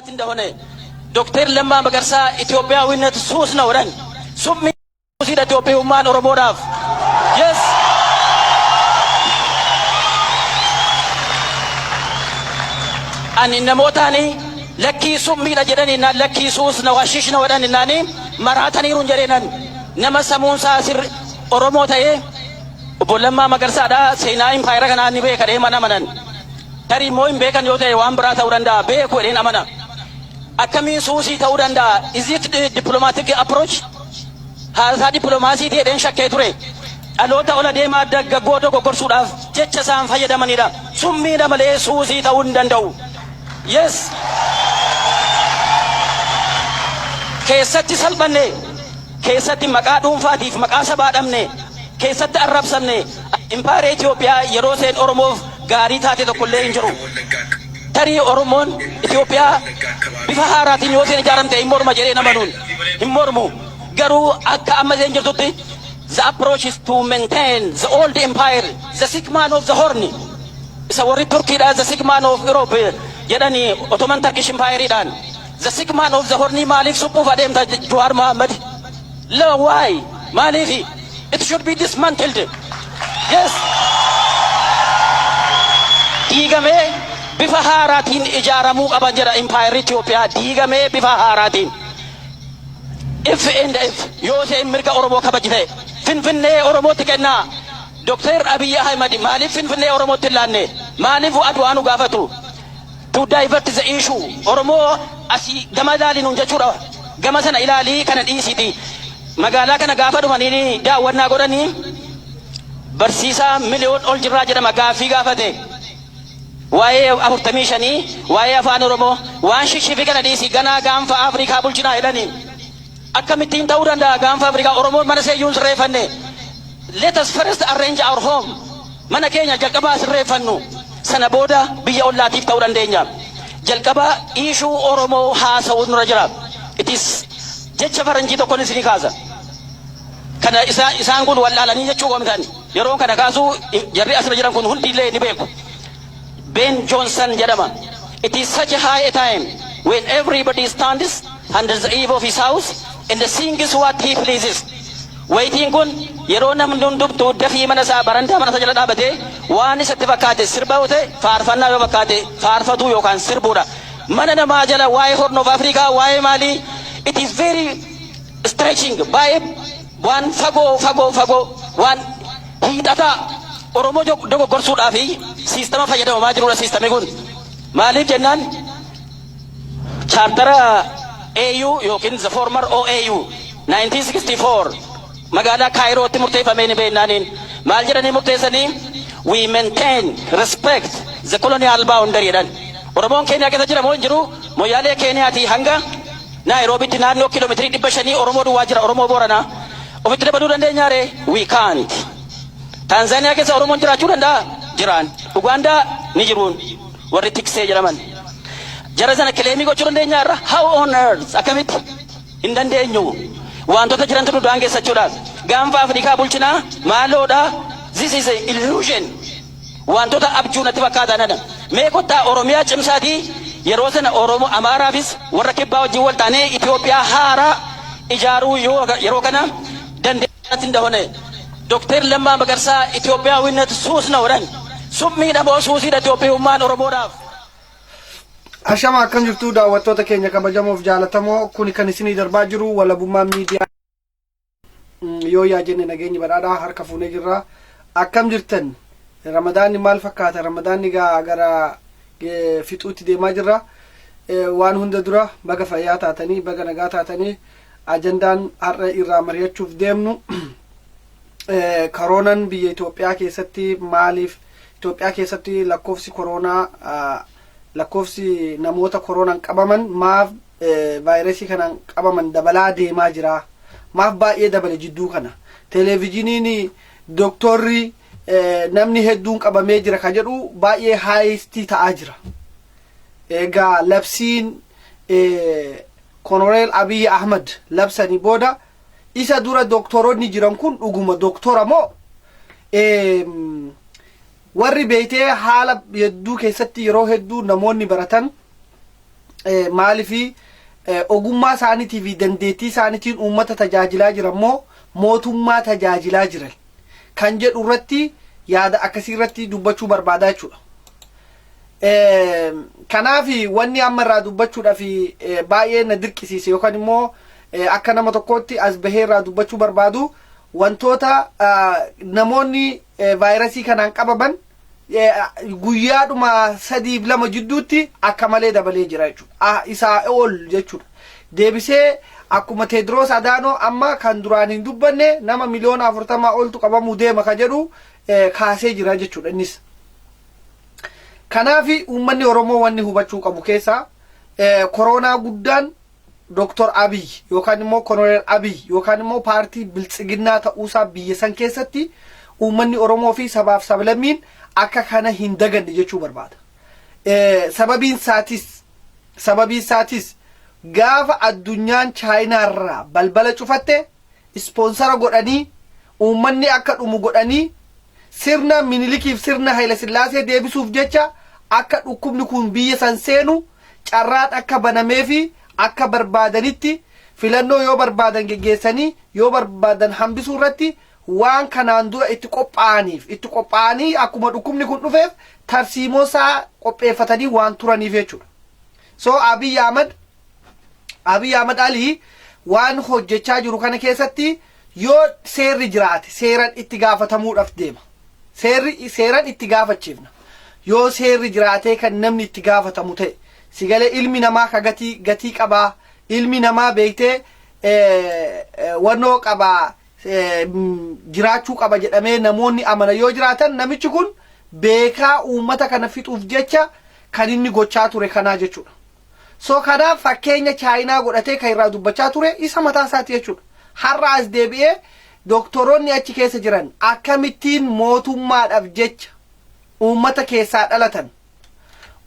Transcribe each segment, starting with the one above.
እንደሆነ ዶክተር ለማ መገርሳ ኢትዮጵያዊነት ሱስ ነው ረን ሱሚ suusiidha Itoophiyummaan Oromoodhaaf. Yes. Ani namootaani lakkii summiidha jedhanii naan, lakkii suus na hashish na jedhanii naani maraataniiru hin jedheenan. Nama sammuun isaa sirri Oromoo ta'ee Obbo Lammaa Magarsaadha, seenaa impaayera kanaa ni beeka jedhee mana amanan. Tarii immoo hin beekan yoo ta'e waan biraa ta'uu danda'a, beeku jedheen amana. Akkamiin suusii ta'uu danda'a? Is it diplomatic approach? Haasaa dippiloomaasiitii jedheen shakkee ture. Dhaloota ola deemaa dargaggoo dogoggorsuudhaaf jecha isaan fayyadamanidha. Summiidha malee suusii ta'uu hin danda'u. Yes. Keessatti salphanne, keessatti maqaa dhuunfaatiif maqaa sabaa dhabne, keessatti arrabsamne. Impaayera Itoophiyaa yeroo isheen Oromoof gaarii taate tokkollee hin jiru. Tarii Oromoon Itoophiyaa bifa haaraatiin yoo isheen ijaaramte hin morma jedhee namanuun hin mormu. Garuu akka amma isheen jirtutti, the approach is to maintain the old empire, the sick man of the horn. Isa warri Turkiidha the sick man of Europe jedhanii, Ottoman Turkish Empireedhaan. The sick man of the horn maaliif suphuuf adeemta, Jawaar Mohammed? La, why? Maaliif? It should be dismantled. Yes. Diigamee bifa haaraatiin ijaaramuu qaba jedha. Impaayerri Itoophiyaa diigamee bifa haaraatiin. If and if yoo isheen mirga Oromoo kabajite, Finfinnee Oromootti kennaa. Dr. Abiy Ahmed maaliif Finfinnee Oromootti hin laanne? Maaliif Adwaa nu gaafatu? To divert the issue. Oromoo asii gama ilaali nuun jechuudha. Gama sana ilaalii kana dhiisiti. Magaalaa kana gaafa dhufanii daawwannaa godhanii, barsiisaa miliyoon ol jirraa jedhama, gaaffii gaafate. Waa'ee 45, waa'ee afaan Oromoo, waan shishifii kana dhiisi, ganaa gaanfa Afrikaa bulchinaa jedhanii. Akkamittiin ta'uu danda'a gaanfa Afrikaa? Oromoon mana seeyyuun sirreeffanne. Let us first arrange our home. Mana keenya jalqabaa sirreeffannu. Sana booda biyya ollaatiif ta'uu dandeenya. Jalqaba issue Oromoo haasa'uu nurra jira. It is jecha faranjii tokkoon isinii kaasa. Kana isaan kun wallaalanii jechuu qomitan. Yeroo kana kaasuu jarri asirra jiran kun hundillee ni beeku. Ben Johnson jedhama. "It is such a high time when everybody stands under the eave of his house and sings what he pleases." Wayitiin kun yeroo namni hundumtuu dafii mana isaa, barandaa mana isaa jala dhaabatee waan isatti fakkaate sirba yoo ta'e, faarfannaa yoo fakkaate faarfatuu yookaan sirbuudha. Mana namaa jala waa'ee Horn of Africa, waa'ee maalii, it is very stretching, baay'ee waan fagoo fagoo fagoo, waan hiixataa Oromoo dogoggorsuudhaa fi siistama fayyadamamaa jirudha siistamni kun. Maaliif jennaan, chaartara AU yookiin the former OAU 1964 magaalaa Kaayirootti murteeffamee ni beeknaaniin maal jedhanii murteessanii? "We maintain respect the colonial boundary" jedhan. Oromoon Keeniyaa keessa jira moo hin jiru? Moyyaalee Keeniyaatii hanga Naayiroobitti naannoo kiiloomeetirii 500 Oromoo duwwaa jira, Oromoo Booranaa. Ofitti dabaluu dandeenyaa ree? We can't. Taanzaaniyaa keessa Oromoon jiraachuu danda'a? Jiraan. Ugaandaa ni jiruun warri tiksee jedhaman. Jara sana claim gochuu dandeenya irra? How on earth? Akkamitti? Hin dandeenyu. Wantoota jirantu nu daangessachuudha. Gaanfa Afrikaa bulchinaa maaloodha? This is a illusion. Wantoota abjuu natti fakkaatan. Mee kottaa Oromiyaa cimsaatii, yeroo sana Oromoo Amaaraafis warra kibbaa wajjin wal taanee Itoophiyaa haaraa ijaaruu yoo yeroo kana dandeenya እንደሆነ ዶክተር ለማ መገርሳ ኢትዮጵያዊነት ሱስ ነው ረን summiidha moo suusiidha Itoophiyummaan Oromoodhaaf? Ashama, akkam jirtu daawwattoota keenya kabajamoof jaalatamoo? Kuni kan isinii darbaa jiru Walabummaa Miidiyaa. Yoo yaa jenne, nageenyi badhaadhaa harka fuunee jirra. Akkam jirtan? Ramadaanni maal fakkaata? Ramadaanni gaa gara fixuutti deemaa jirra. Waan hunda dura baga fayyaa taatanii, baga nagaa taatanii. Ajandaan har'a irraa mari'achuuf deemnu koroonan biyya Itoophiyaa keessatti maaliif, Itoophiyaa keessatti lakkoofsi koronaa, lakkoofsi namoota koronaan qabaman maaf, vaayirasii kanaan qabaman dabalaa deemaa jira? Maaf baay'ee dabale jidduu kana? Televezyiiniin doktorri namni hedduun qabamee jira ka jedhu baay'ee highest ta'aa jira. Egaa labsiin Koloneel Abiy Ahmad labsanii booda, isa dura doktoroonni jiran kun dhuguma doktora moo warri beeytee haala hedduu keessatti yeroo hedduu namoonni baratan Maalifi ogummaa isaaniitii fi dandeettii isaaniitiin uummata tajaajilaa jiran moo mootummaa tajaajilaa jiran kan jedhu irratti yaada akkasii irratti dubbachuu barbaadaa jechuudha. Kanaaf wanni amma irraa dubbachuudhaaf baay'ee na dirqisiise yookaan immoo akka nama tokkootti as bahee irraa dubbachuu barbaadu, wantoota namoonni vaayirasii kanaan qabaman guyyaadhuma sadiif lama jidduutti akka malee dabalee jira jechuudha. Isaa ol jechuudha. Deebisee akkuma Teediroos Adaanoo amma kan duraan hin dubbanne nama 40,000,000 oltu qabamuu deema ka jedhu kaasee jira jechuudha innis. Kanaaf uummanni Oromoo wanni hubachuu qabu keessaa koronaa guddaan Dr. Abiy yookaan immoo Koloneel Abiy yookaan immoo paartii Biltsiginnaa ta'uusaa biyya san keessatti uummanni Oromoo fi sabaaf sablammiin akka kana hin daganne jechuu barbaada. Sababiin isaatis gaafa addunyaan Chaayinaarraa balbala cufatte sponsor godhanii, uummanni akka dhumu godhanii, sirna Minilikiif sirna Hayila Sillaasee deebisuuf jecha akka dhukkubni kun biyya san seenu carraan akka banamee fi akka barbaadanitti filannoo yoo barbaadan geggeessanii yoo barbaadan hambisuu irratti waan kanaan dura itti qophaa'aniif, itti qophaa'anii akkuma dhukkubni kun dhufeef tarsiimoo isaa qopheeffatanii waan turaniif jechuudha. So Abiy Ahmad Ali waan hojjechaa jiru kana keessatti yoo seerri jiraate seeran itti gaafatamuudhaaf deema. Seerri seeran itti gaafachiifna. Yoo seerri jiraatee kan namni itti gaafatamu ta'e, sigalee ilmi namaa ka gatii qabaa, ilmi namaa beektee wannoo qabaa, jiraachuu qaba jedhamee namoonni amana yoo jiraatan, namichi kun beekaa uummata kana fixuuf jecha kan inni gochaa ture kanaa jechuudha. So kanaaf fakkeenya Chaayinaa godhatee kan irraa dubbachaa ture isa mataa isaati jechuudha. Har'a as deebi'ee doktoroonni achi keessa jiran akkamittiin mootummaadhaaf jecha uummata keessaa dhalatan,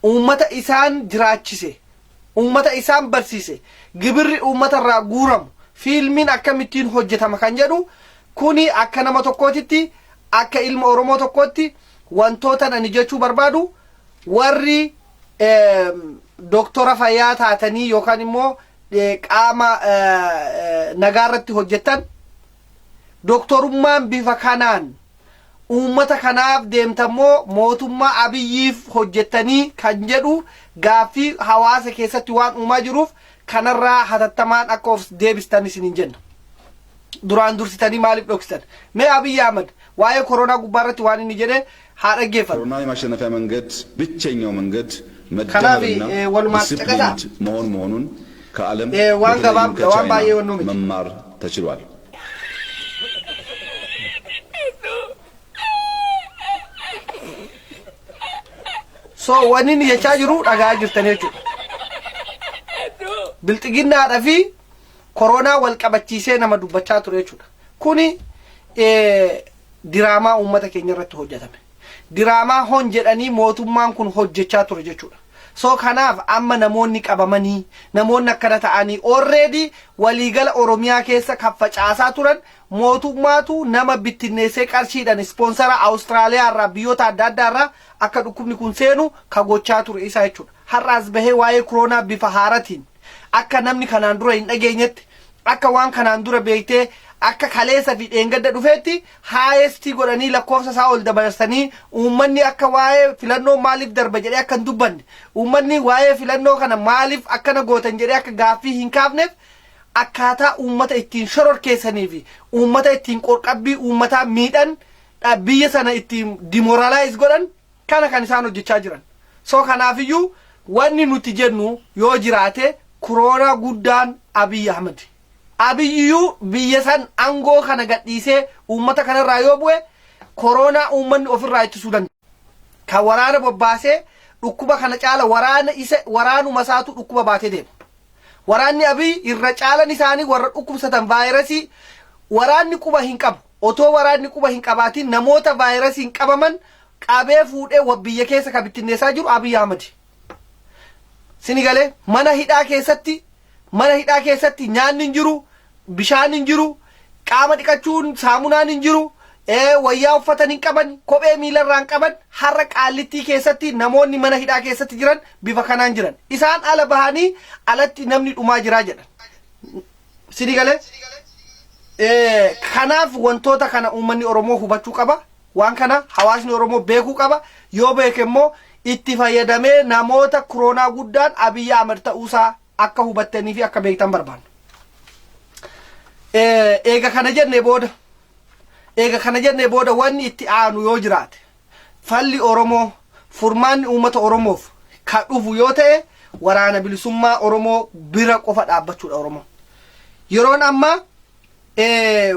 uummata isaan jiraachise, uummata isaan barsiise, gibirri uummata irraa guuramu, fiilmiin akkamittiin hojjetama kan jedhu kuni akka nama tokkootitti, akka ilma Oromoo tokkootti wantoota ani jechuu barbaadu, warri doktora fayyaa taatanii yookaan immoo qaama nagaa irratti hojjettan, doktorummaan bifa kanaan uummata kanaaf deemtammoo mootummaa Abiyyiif hojjettanii kan jedhu gaaffii hawaasa keessatti waan uumaa jiruuf, kanarraa hatattamaan akka of deebistan isiniin jenna. Duraan dursitanii maaliif dhoksitan? Mee Abiyyi Ahmad waa'ee koronaa gubbaa irratti waan inni jedhe haa dhaggeeffannu. ኮሮና የማሸነፊያ መንገድ ብቸኛው መንገድ Kanaaf መደመርና walumaa caqasaa. Disciplined መሆን መሆኑን ከዓለም waan በተለይም gabaab waan ከቻይና baay'ee wannoo miti. መማር ተችሏል። So wanni inni jechaa jiru dhagaa jirtan jechuudha. Bilxiginnaadhaa fi koronaa wal qabachiisee nama dubbachaa ture jechuudha. Kuni diraamaa uummata keenya irratti hojjetame. Diraamaa hon jedhanii mootummaan kun hojjechaa ture jechuudha. So kanaaf amma namoonni qabamanii, namoonni akkana ta'anii, already waliigala Oromiyaa keessa kan facaasaa turan mootummaatu nama bittinneessee qarshiidhaan sponsor Awustiraaliyaa irraa, biyyoota adda addaa irraa akka dhukkubni kun seenu ka gochaa ture isa jechuudha. Har'aas bahee waa'ee koronaa bifa haaratiin akka namni kanaan dura hin dhageenyetti, akka waan kanaan dura beektee akka kaleessa fi dheengadda dhufeetti highest godhanii lakkoofsa isaa ol dabarsanii, uummanni akka waa'ee filannoo maaliif darba jedhee akka hin dubbanne, uummanni waa'ee filannoo kana maaliif akkana gootan jedhee akka gaaffii hin kaafneef, akkaataa uummata ittiin shororkeessanii fi uummata ittiin qorqabbii uummataa miidhan, biyya sana ittiin demoralize godhan kana kan isaan hojjechaa jiran. So kanaafiyyuu wanni nuti jennu yoo jiraate koronaa guddaan Abiy Ahmed. Abiyyuu biyya san aangoo kana gadhiisee uummata kanarraa yoo bu'e koronaa uummanni ofirraa ittisuu danda'a. Kan waraana bobbaasee dhukkuba kana caala waraana isa waraanuma isaatu dhukkuba baatee deema. Waraanni Abiy irra caalan isaanii warra dhukkubsatan vaayirasii waraanni quba hin qabu. Otoo waraanni quba hin qabaatin namoota vaayirasiin qabaman qabee fuudhee biyya keessa kan bittinneessaa jiru Abiy Ahmed. Sini galee mana hidhaa keessatti nyaanni hin jiru, bishaan hin jiru, qaama dhiqachuun saamunaan hin jiru, Wayyaa uffatan hin qaban, kophee miilarraa hin qaban. Har'a Qaallittii keessatti namoonni mana hidhaa keessatti jiran bifa kanaan jiran. Isaan ala bahanii alatti namni dhumaa jiraa jedhan. Sini galee? Kanaaf wantoota kana uummanni Oromoo hubachuu qaba. Waan kana hawaasni Oromoo beekuu qaba. Yoo beeke immoo itti fayyadamee namoota koronaa guddaan Abiyyi Ahmed ta'uusaa akka hubattanii fi akka beektan barbaanna. Eega kana jennee booda wanni itti aanu yoo jiraate, falli Oromoo, furmaanni uummata Oromoof ka dhufu yoo ta'e, Waraana Bilisummaa Oromoo bira qofa dhaabbachuudha Oromoo. Yeroon ammaa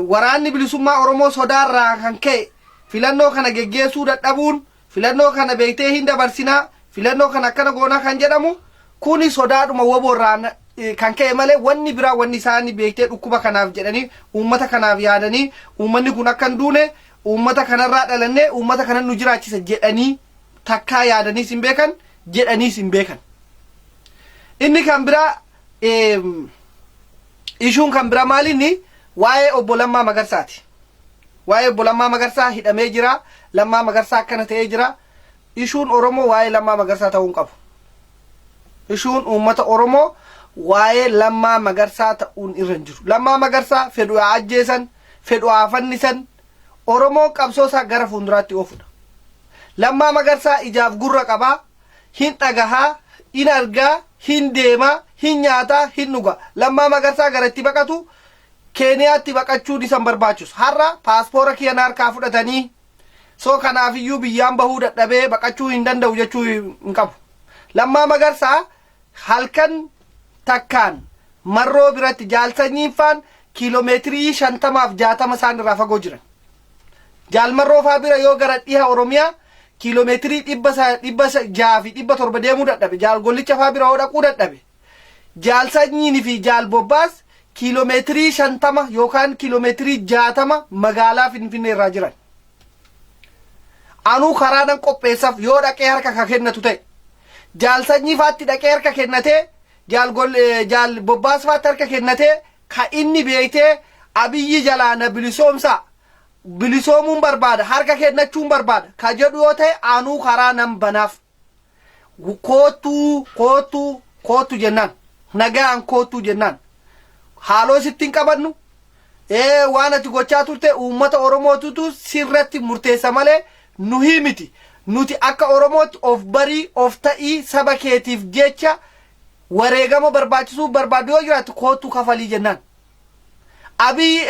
Waraanni Bilisummaa Oromoo sodaarraa kan ka'e filannoo kana geggeessuu dadhabuun, filannoo kana beektee hin dabarsinaa, filannoo kana akkana goonaa kan jedhamu kuni sodaadhuma woboorraa kan ka'e malee, wanni biraa wanni isaanii beektee dhukkuba kanaaf jedhanii, uummata kanaaf yaadanii, uummanni kun akka hin duune, uummata kanarraa dhalannee uummata kana nu jiraachisa jedhanii takkaa yaadaniis hin beekan, jedhaniis hin beekan. Inni kan biraa, ishuun kan biraa maalinni? Waa'ee obbo Lammaa Magarsaati. Waa'ee obbo Lammaa Magarsaa hidhamee jira. Lammaa Magarsaa akkana ta'ee jira. Ishuun Oromoo waa'ee Lammaa Magarsaa ta'uu hin qabu. Ishuun uummata Oromoo waa'ee Lammaa Magarsaa ta'uun irra hin jiru. Lammaa Magarsaa fedhu haa ajjeesan, fedhu haa fannisan, Oromoon qabsoo isaa gara fuulduraatti oofudha. Lammaa Magarsaa ijaaf gurra qabaa, hin dhagahaa, hin argaa, hin deemaa, hin nyaataa, hin dhuga. Lammaa Magarsaa gara itti baqatu, Keeniyaatti baqachuun isa hin barbaachisu. Har'a paaspoora kiyya na harkaa fudhatanii, so kanaafiyyuu biyyaan bahuu dadhabee baqachuu hin danda'u jechuu hin qabu. Lammaa Magarsaa halkan takkaan Marroo biratti Jaalsanyiin faan kiiloomeetirii 50f 60 isaan irraa fagoo jiran. Jaalmarroo faa bira yoo gara dhiha Oromiyaa kiiloomeetirii 600 fi 700 deemuu dadhabe, Jaal Gollicha faa bira yoo dhaquu dadhabe, Jaalsanyiin fi Jaal Bobbaas kiiloomeetirii 50 yookaan kiiloomeetirii 60 magaalaa Finfinnee irraa jiran. Anuu karaa nan qopheessaaf yoo dhaqee harka ka kennatu ta'e. Jaalsanyii faatti dhaqee harka kennatee, Jaal Bobbaas faatti harka kennatee, ka inni beektee Abiyyi jalaa na bilisoomsaa, bilisoomuun barbaada, harka kennachuun barbaada ka jedhu yoo ta'e, anuu karaa nan banaaf. Koottuu, koottuu, koottu jennaan, nagaan koottuu jennaan, haaloo sitti hin qabannu. Waan ati gochaa turte uummata Oromootutu sirratti murteessa malee nuhii miti. Nuti akka Oromootti of barii, of ta'ii, saba keetiif jecha wareegama barbaachisuu barbaadu yoo jiraatu koottuu kafalii jennaan. Abiy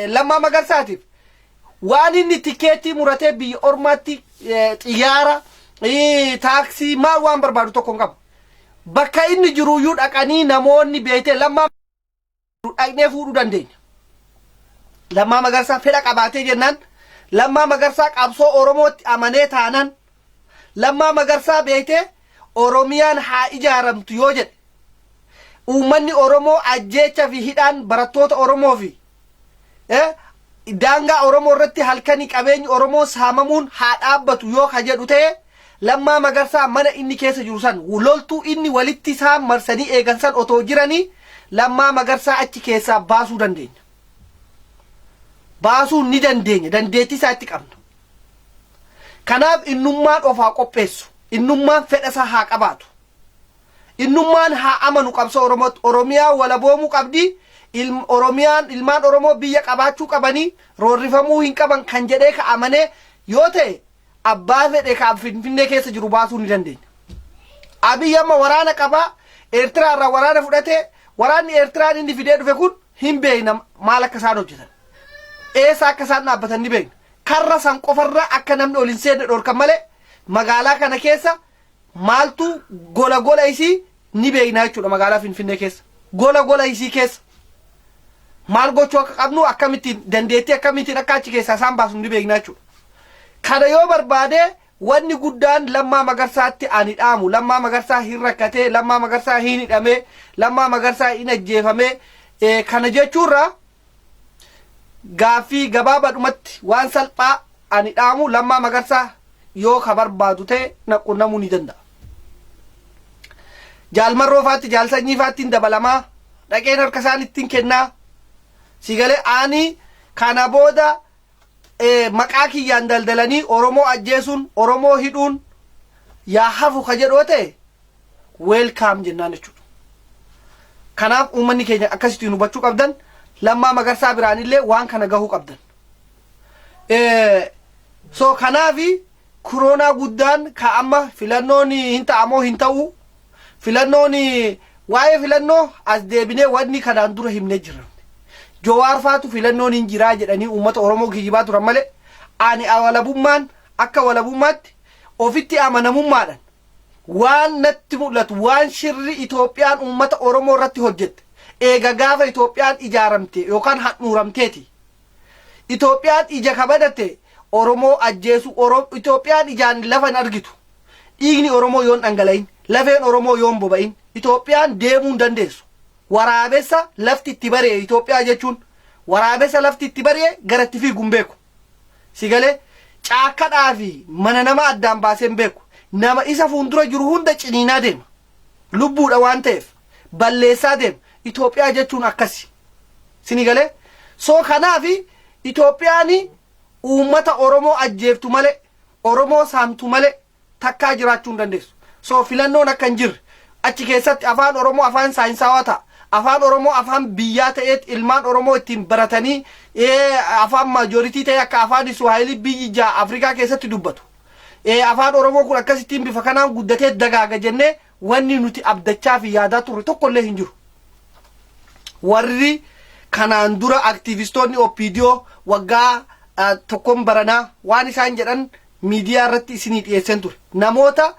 Lammaa Magarsaatiif waan inni tikeetii muratee biyya ormaatti xiyyaara, taaksii maal waan barbaadu tokko hin qabu. Bakka inni jiruyyuu dhaqanii namoonni beektee Lammaa dhaqnee fuudhuu dandeenya. Lammaa Magarsaa fedha qabaatee jennaan, Lammaa Magarsaa qabsoo Oromootti amanee taanaan, Lammaa Magarsaa beektee Oromiyaan haa ijaaramtu yoo jedhe, uummanni Oromoo ajjeecha fi hidhaan barattoota Oromoo fi daangaa Oromoo irratti halkanii qabeenyi Oromoo saamamuun haa dhaabbatu yoo ka jedhu ta'e, Lammaa Magarsaa mana inni keessa jiru san loltuu inni walitti isaan marsanii eegan san otoo jiranii Lammaa Magarsaa achi keessaa baasuu dandeenya. Baasuu ni dandeenya, dandeettii isaa itti qabna. Kanaaf innummaan of haa qopheessu. Innummaan fedha isaa haa qabaatu. Innummaan haa amanu qabsoo Oromootti. Oromiyaa walaboomuu qabdi. Oromiyaan, ilmaan Oromoo biyya qabaachuu qabanii, roorrifamuu hin qaban kan jedhee ka amanee yoo ta'e, abbaa fedhe ka Finfinnee keessa jiru baasuu ni dandeenya. Abiyyi amma waraana qabaa, Eertiraa irraa waraana fudhatee, waraanni Eertiraan inni fidee dhufe kun hin beekna maal akka isaan hojjetan. Eessa akka isaan dhaabbatan ni beekna. Karra san qofarra akka namni ol hin seenne dhorkan malee magaalaa kana keessa maaltu gola gola isii ni beekna jechuudha, magaalaa Finfinnee keessa. Gola gola isii keessa. Maal gochuu akka qabnu, akkamittiin dandeettii akkamittiin akka achi keessaa isaan baasnu ni beekna jechuudha. Kana yoo barbaade, wanni guddaan Lammaa Magarsaatti ani dhaamu, Lammaa Magarsaa hin rakkatee, Lammaa Magarsaa hin hidhamee, Lammaa Magarsaa hin ajjeefamee kana jechuurra, gaaffii gabaabaadhumatti waan salphaa ani dhaamu, Lammaa Magarsaa yoo ka barbaadu ta'e na qunnamuu ni danda'a. Jaalmarroo faatti, Jaalsanyii faatti hin dabalamaa, dhaqeen harka isaan ittiin kennaa. Si galee? Ani kana booda Maqaa kiyyaan daldalanii Oromoo ajjeesuun, Oromoo hidhuun yaa hafu ka jedhu yoo ta'e, welcome jennaan jechuudha. Kanaaf uummanni keenya akkasittiin hubachuu qabdan, Lammaa Magarsaa biraanillee waan kana gahuu qabdan. So kanaafi koronaa guddaan ka amma filannoon hin ta'amoo hin ta'u, filannoon, waa'ee filannoo as deebinee wanni kanaan dura himnee jirra. Jawaar faatu filannoon hin jiraa jedhanii uummata Oromoo kijibaa turan malee, ani walabummaan akka walabummaatti ofitti amanamummaadhaan waan natti mul'atu, waan shirri Itoophiyaan uummata Oromoo irratti hojjette eega gaafa Itoophiyaan ijaaramte yookaan handhuuramteeti. Itoophiyaan ija kabadatte Oromoo ajjeesu. Itoophiyaan ijaan lafa hin argitu. Dhiigni Oromoo yoon dhangala'in, lafeen Oromoo yoon boba'in, Itoophiyaan deemuu hin dandeessu. Waraabessa lafti itti bari'e Itoophiyaa jechuun, waraabessa lafti itti bari'e gara itti fiigu hin beeku. Si galee, caakkadhaa fi mana nama addaan baasee hin beeku. Nama isa fuuldura jiru hunda ciniinaa deema. Lubbuudha waan ta'eef balleessaa deema. Itoophiyaa jechuun akkasi. Sini galee, so kanaafi Itoophiyaan uummata Oromoo ajjeeftu malee, Oromoo saamtu malee takkaa jiraachuu hin dandeessu. So filannoon akka hin jirre, achi keessatti afaan Oromoo afaan saayinsaawaa ta'a. Afaan Oromoo afaan biyyaa ta'eet ilmaan Oromoo ittiin baratanii afaan majority ta'e, akka afaan Iswaahilii biyyi ja'a Afrikaa keessatti dubbatu. Afaan Oromoo kun akkasittiin bifa kanaan guddatee dagaaga jennee wanni nuti abdachaa fi yaadaa turre tokkollee hin jiru. Warri kanaan dura aktiivistoonni OPDO waggaa tokkoon baranaa waan isaan jedhan miidiyaa irratti isinii dhiyeesseen ture. Namoota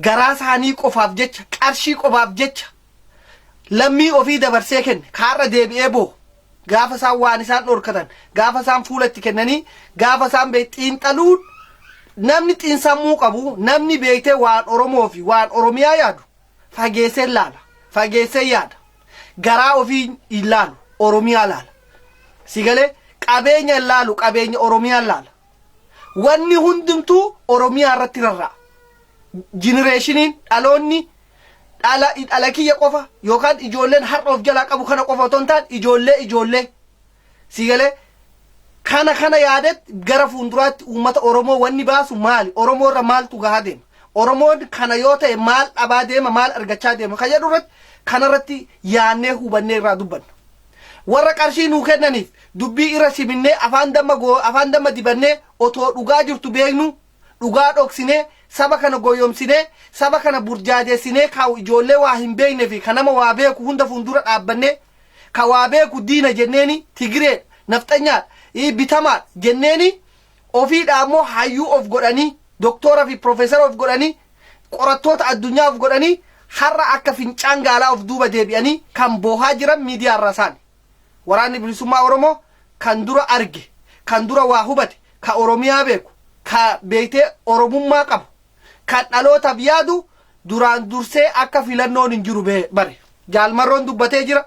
garaa isaanii qofaaf jecha, qarshii qofaaf jecha lammii ofii dabarsee kenne kaarra deebi'ee boo, gaafa isaan waan isaan dhorkatan, gaafa isaan fuula itti kennanii, gaafa isaan bee xiinxaluun, namni xiinsammuu qabu, namni beektee waan Oromoo fi waan Oromiyaa yaadu fageessee laala, fageessee yaada. Garaa ofii hin laalu, Oromiyaa laala. Si galee, qabeenya hin laalu, qabeenya Oromiyaa laala. Wanni hundumtuu Oromiyaa irratti rarra'a. Generationiin, dhaloonni, dhala dhala kiyya qofa yookaan ijoolleen har'a of jalaa qabu kana qofa otoo hin taane, ijoollee ijoollee, si galee, kana kana yaadetti gara fuulduraatti uummata Oromoo wanni baasu maali? Oromoo irra maaltu gahaa deema? Oromoon kana yoo ta'e maal dhabaa deema, maal argachaa deema kan jedhu irratti, kanarratti yaannee hubannee irraa dubbanna. Warra qarshii nuu kennaniif dubbii irra siminnee, afaan damma goo afaan damma dibannee, otoo dhugaa jirtu beeknu dhugaa dhoksinee, saba kana goyyomsinee, saba kana burjaajessinee kaa'u, ijoollee waa hin beekne fi kan nama waa beeku hunda fuuldura dhaabbannee ka waa beeku diina jenneeni, Tigireedha, nafxanyaadha, bitamaadha jenneeni, ofiidha ammoo hayyuu of godhanii, doktora fi piroofeesara of godhanii, qorattoota addunyaa of godhanii, har'a akka fincaan gaalaa of duuba deebi'anii kan boohaa jiran miidiyaa irraa isaani. Waraanni Bilisummaa Oromoo kan dura arge, kan dura waa hubate, ka Oromiyaa beeku, ka beektee Oromummaa qabu, kan dhalootaaf yaadu duraan dursee akka filannoon hin jiru bare. Jaalmarroon dubbatee jira.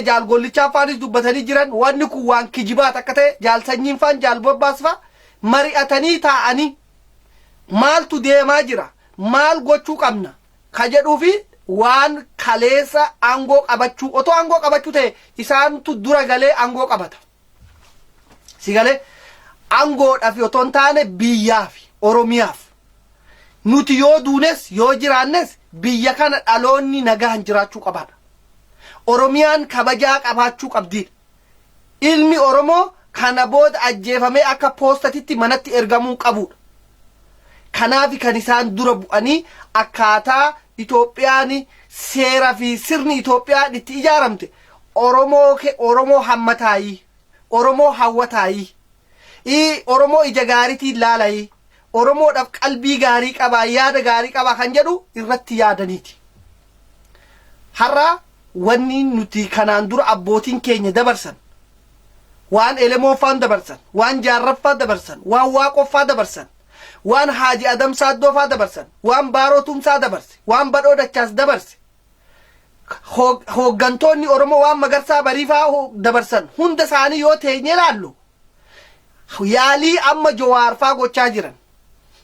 Jaal Gollichaa faanis dubbatanii jiran. Wanni kun waan kijibaat akka ta'e, jaal Sanyiin faan, jaal Bobbaas faa mari'atanii taa'anii maaltu deemaa jira, maal gochuu qabna ka jedhuu fi waan kaleessa aangoo qabachuu, otoo aangoo qabachuu ta'e isaantu dura galee aangoo qabata. Si galee, aangoodhaaf otoo hin taane biyyaaf, Oromiyaaf, nuti yoo duunes yoo jiraannes biyya kana dhaloonni nagaan jiraachuu qabaadha. Oromiyaan kabajaa qabaachuu qabdiidha. Ilmi Oromoo kana booda ajjeefamee akka poostatitti manatti ergamuu qabudha. Kanaaf kan isaan dura bu'anii akkaataa Itoophiyaan, seera fi sirni Itoophiyaan itti ijaaramte Oromoo, Oromoo hammataayii, Oromoo hawwataayii, Oromoo ija gaariitiin laalayii, Oromoodhaaf qalbii gaarii qabaa, yaada gaarii qabaa kan jedhu irratti yaadaniiti. Har'a wanni nuti kanaan dura abbootiin keenya dabarsan, waan Elemoffaan dabarsan, waan Jaarraffaa dabarsan, waan Waaqoffaa dabarsan, waan Haaji Adam Saaddoofaa dabarsan, waan Baaroo Tumsaa dabarse, waan Badhoo Dachaas dabarse, hooggantoonni Oromoo waan Magarsaa Bariifaa dabarsan hunda isaanii yoo teenye ilaallu, yaalii amma Jawaarfaa gochaa jiran,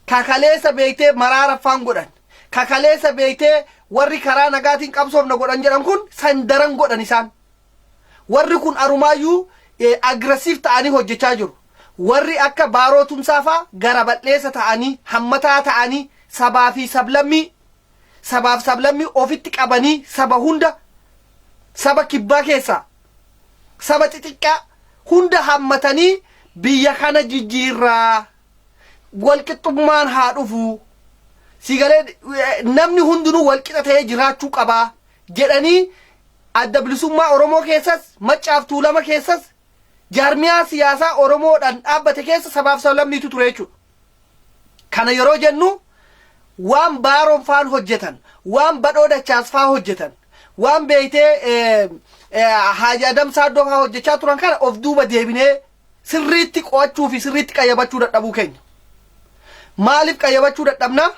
kakaleessa beektee Maraaraffaan godhan, kakaleessa beektee warri karaa nagaatiin qabsoofna godhan jedhan kun san daran godhan isaan. Warri kun arumaayyuu Aggressive ta'anii hojjechaa jiru. Warri akka Baaroo Tumsaa faa gara bal'eessa ta'anii, hammataa ta'anii, sabaa fi sablammii, sabaaf sablammii ofitti qabanii, saba hunda, saba kibbaa keessaa saba xixiqqaa hunda hammatanii, biyya kana jijjiirraa, walqixxummaan haa dhufu, sigalee namni hundinuu walqixa ta'ee jiraachuu qabaa jedhanii, Adda Bilisummaa Oromoo keessas, Maccaaf Tuulama keessas, jaarmiyaa siyaasaa Oromoodhaan dhaabbate keessa sabaaf sablammiitu ture jechuudha. Kana yeroo jennu, waan Baaroon faan hojjetan, waan Badhoo Dachaas faa hojjetan, waan beeytee Haaji Adam Saaddoo faa hojjechaa turan kana of duuba deebinee sirriitti qo'achuu fi sirriitti qayyabachuu dadhabuu keenya. Maaliif qayyabachuu dadhabnaa?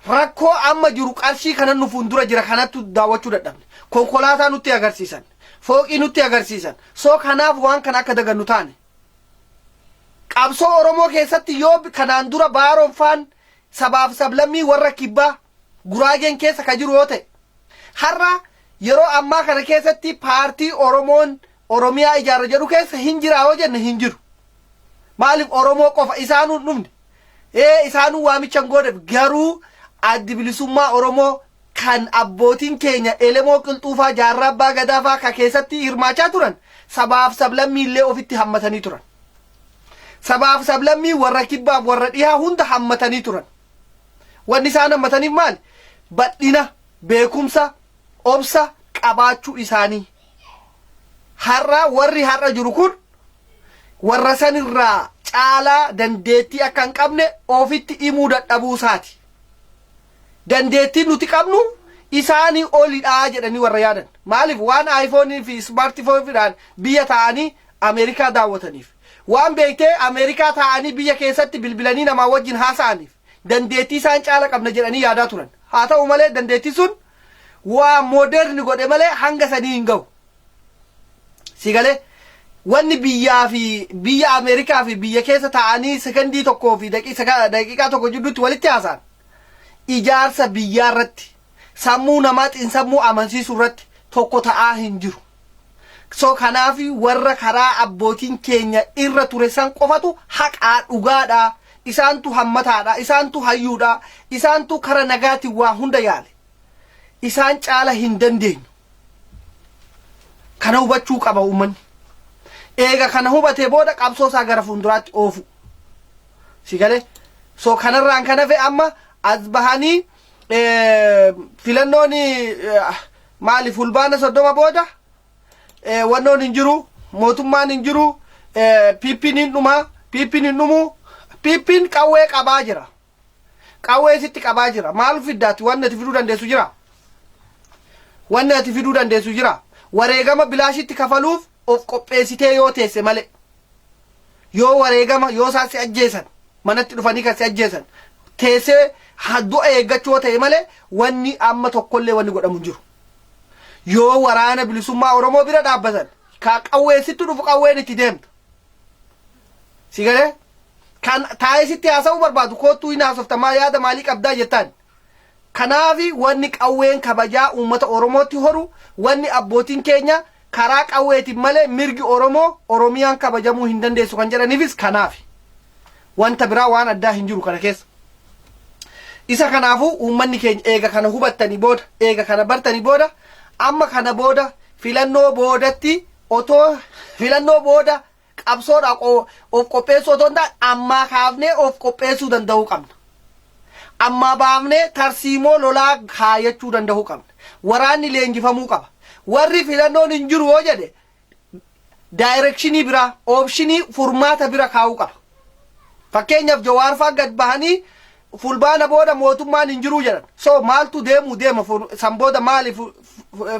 Rakkoo amma jiru, qarshii kanan nu fuuldura jira kanattu daawwachuu dadhabne. Konkolaataa nutti agarsiisan. Fooqii nutti agarsiisan. So kanaaf waan kana akka dagannu taane. Qabsoo Oromoo keessatti yoo kanaan dura Baaroon faan sabaaf sablammii warra kibbaa Guraageen keessa ka jiru yoo ta'e, har'a yeroo ammaa kana keessatti paartii Oromoon Oromiyaa ijaarra jedhu keessa hin jiraa yoo jenne, hin jiru. Maaliif? Oromoo qofa isaanuu hin dhufne. Ee, isaanuu waamicha hin gooneef. Garuu Addi Bilisummaa Oromoo kan abbootiin keenya Elemoo Qilxuufaa, Jaarraa Abbaa Gadaafaa ka keessatti hirmaachaa turan sabaaf sablammii illee ofitti hammatanii turan. Sabaaf sablammii warra kibbaaf warra dhihaa hunda hammatanii turan. Wanni isaan hammataniif maali? Bal'ina, beekumsa, obsa qabaachuu isaanii. Har'a warri har'a jiru kun warra sanirraa caalaa dandeettii akka hin qabne ofitti himuu dadhabuu isaati. Dandeettiin nuti qabnu isaanii olidha jedhanii warra yaadan. Maaliif? Waan iPhone fi smartphone biyya taa'anii Ameerikaa daawwataniif. Waan beektee Ameerikaa taa'anii biyya keessatti bilbilanii namaa wajjin haasa'aniif dandeettii isaan caala qabna jedhanii yaadaa turan. Haa ta'u malee, dandeettii sun waa modern godhe malee hanga sanii hin gahu. Si galee, wanni biyyaa fi biyya Ameerikaa fi biyya keessa taa'anii sekondii 1 fi daqiiqaa 1 jidduutti walitti haasa'an ijaarsa biyyaa irratti, sammuu namaa xiinsammuu amansiisuu irratti tokko ta'aa hin jiru. So kanaaf warra karaa abbootiin keenya irra ture san qofatu haqaa, dhugaadha. Isaantu hammataadha. Isaantu hayyuudha. Isaantu kara nagaatiin waa hunda yaale. Isaan caala hin dandeenyu. Kana hubachuu qaba uummanni. Eega kana hubatee booda qabsoo isaa gara fuulduraatti oofu. Si galee? So kanarraan kan hafe amma as bahanii filannoon maali, Fulbaana 30 booda wannoon hin jiru, mootummaan hin jiru, PP'n hin dhumaa, PP'n hin dhumu, PP'n qawwee qabaa jira. Qawwee sitti qabaa jira. Maal fiddaati? Wanni ati fiduu dandeessu jira? Wanni ati fiduu dandeessu jira? Wareegama bilaashitti kafaluuf of qopheessitee yoo teesse malee. Yoo wareegama, yoo isaan si ajjeesan, manatti dhufanii kan si ajjeesan, teessee du'a eeggachuu yoo ta'e malee, wanni amma tokkollee wanni godhamu hin jiru. Yoo Waraana Bilisummaa Oromoo bira dhaabbatan, ka qawwee sitti dhufu qawween itti deemta. Si galee? Kan taa'ee sitti haasa'uu barbaadu koottuu hin haasofta, maa yaada maalii qabdaa jettaan. Kanaafi wanni qawween kabajaa uummata Oromootti horu, wanni abbootiin keenya karaa qawweetiin malee mirgi Oromoo, Oromiyaan kabajamuu hin dandeessu kan jedhaniifis kanaafi. Wanta biraa waan addaa hin jiru kana keessa. Isa kanaafuu uummanni keenya eega kana hubattanii booda, eega kana bartanii booda, amma kana booda filannoo boodatti, otoo filannoo booda qabsoodhaa of qopheessuu otoo hin taane, ammaa kaafnee of qopheessuu danda'uu qabna. Ammaa baafnee tarsiimoo lolaa kaayachuu danda'uu qabna. Waraanni leenjifamuu qaba. Warri filannoon hin jiru yoo jedhe, direction biraa, option, furmaata bira kaa'uu qaba. Fakkeenyaaf, Jawaar fa'aa gad bahanii Fulbaana booda mootummaan hin jiruu jedhan. So maaltu deemuu deema san booda? Maali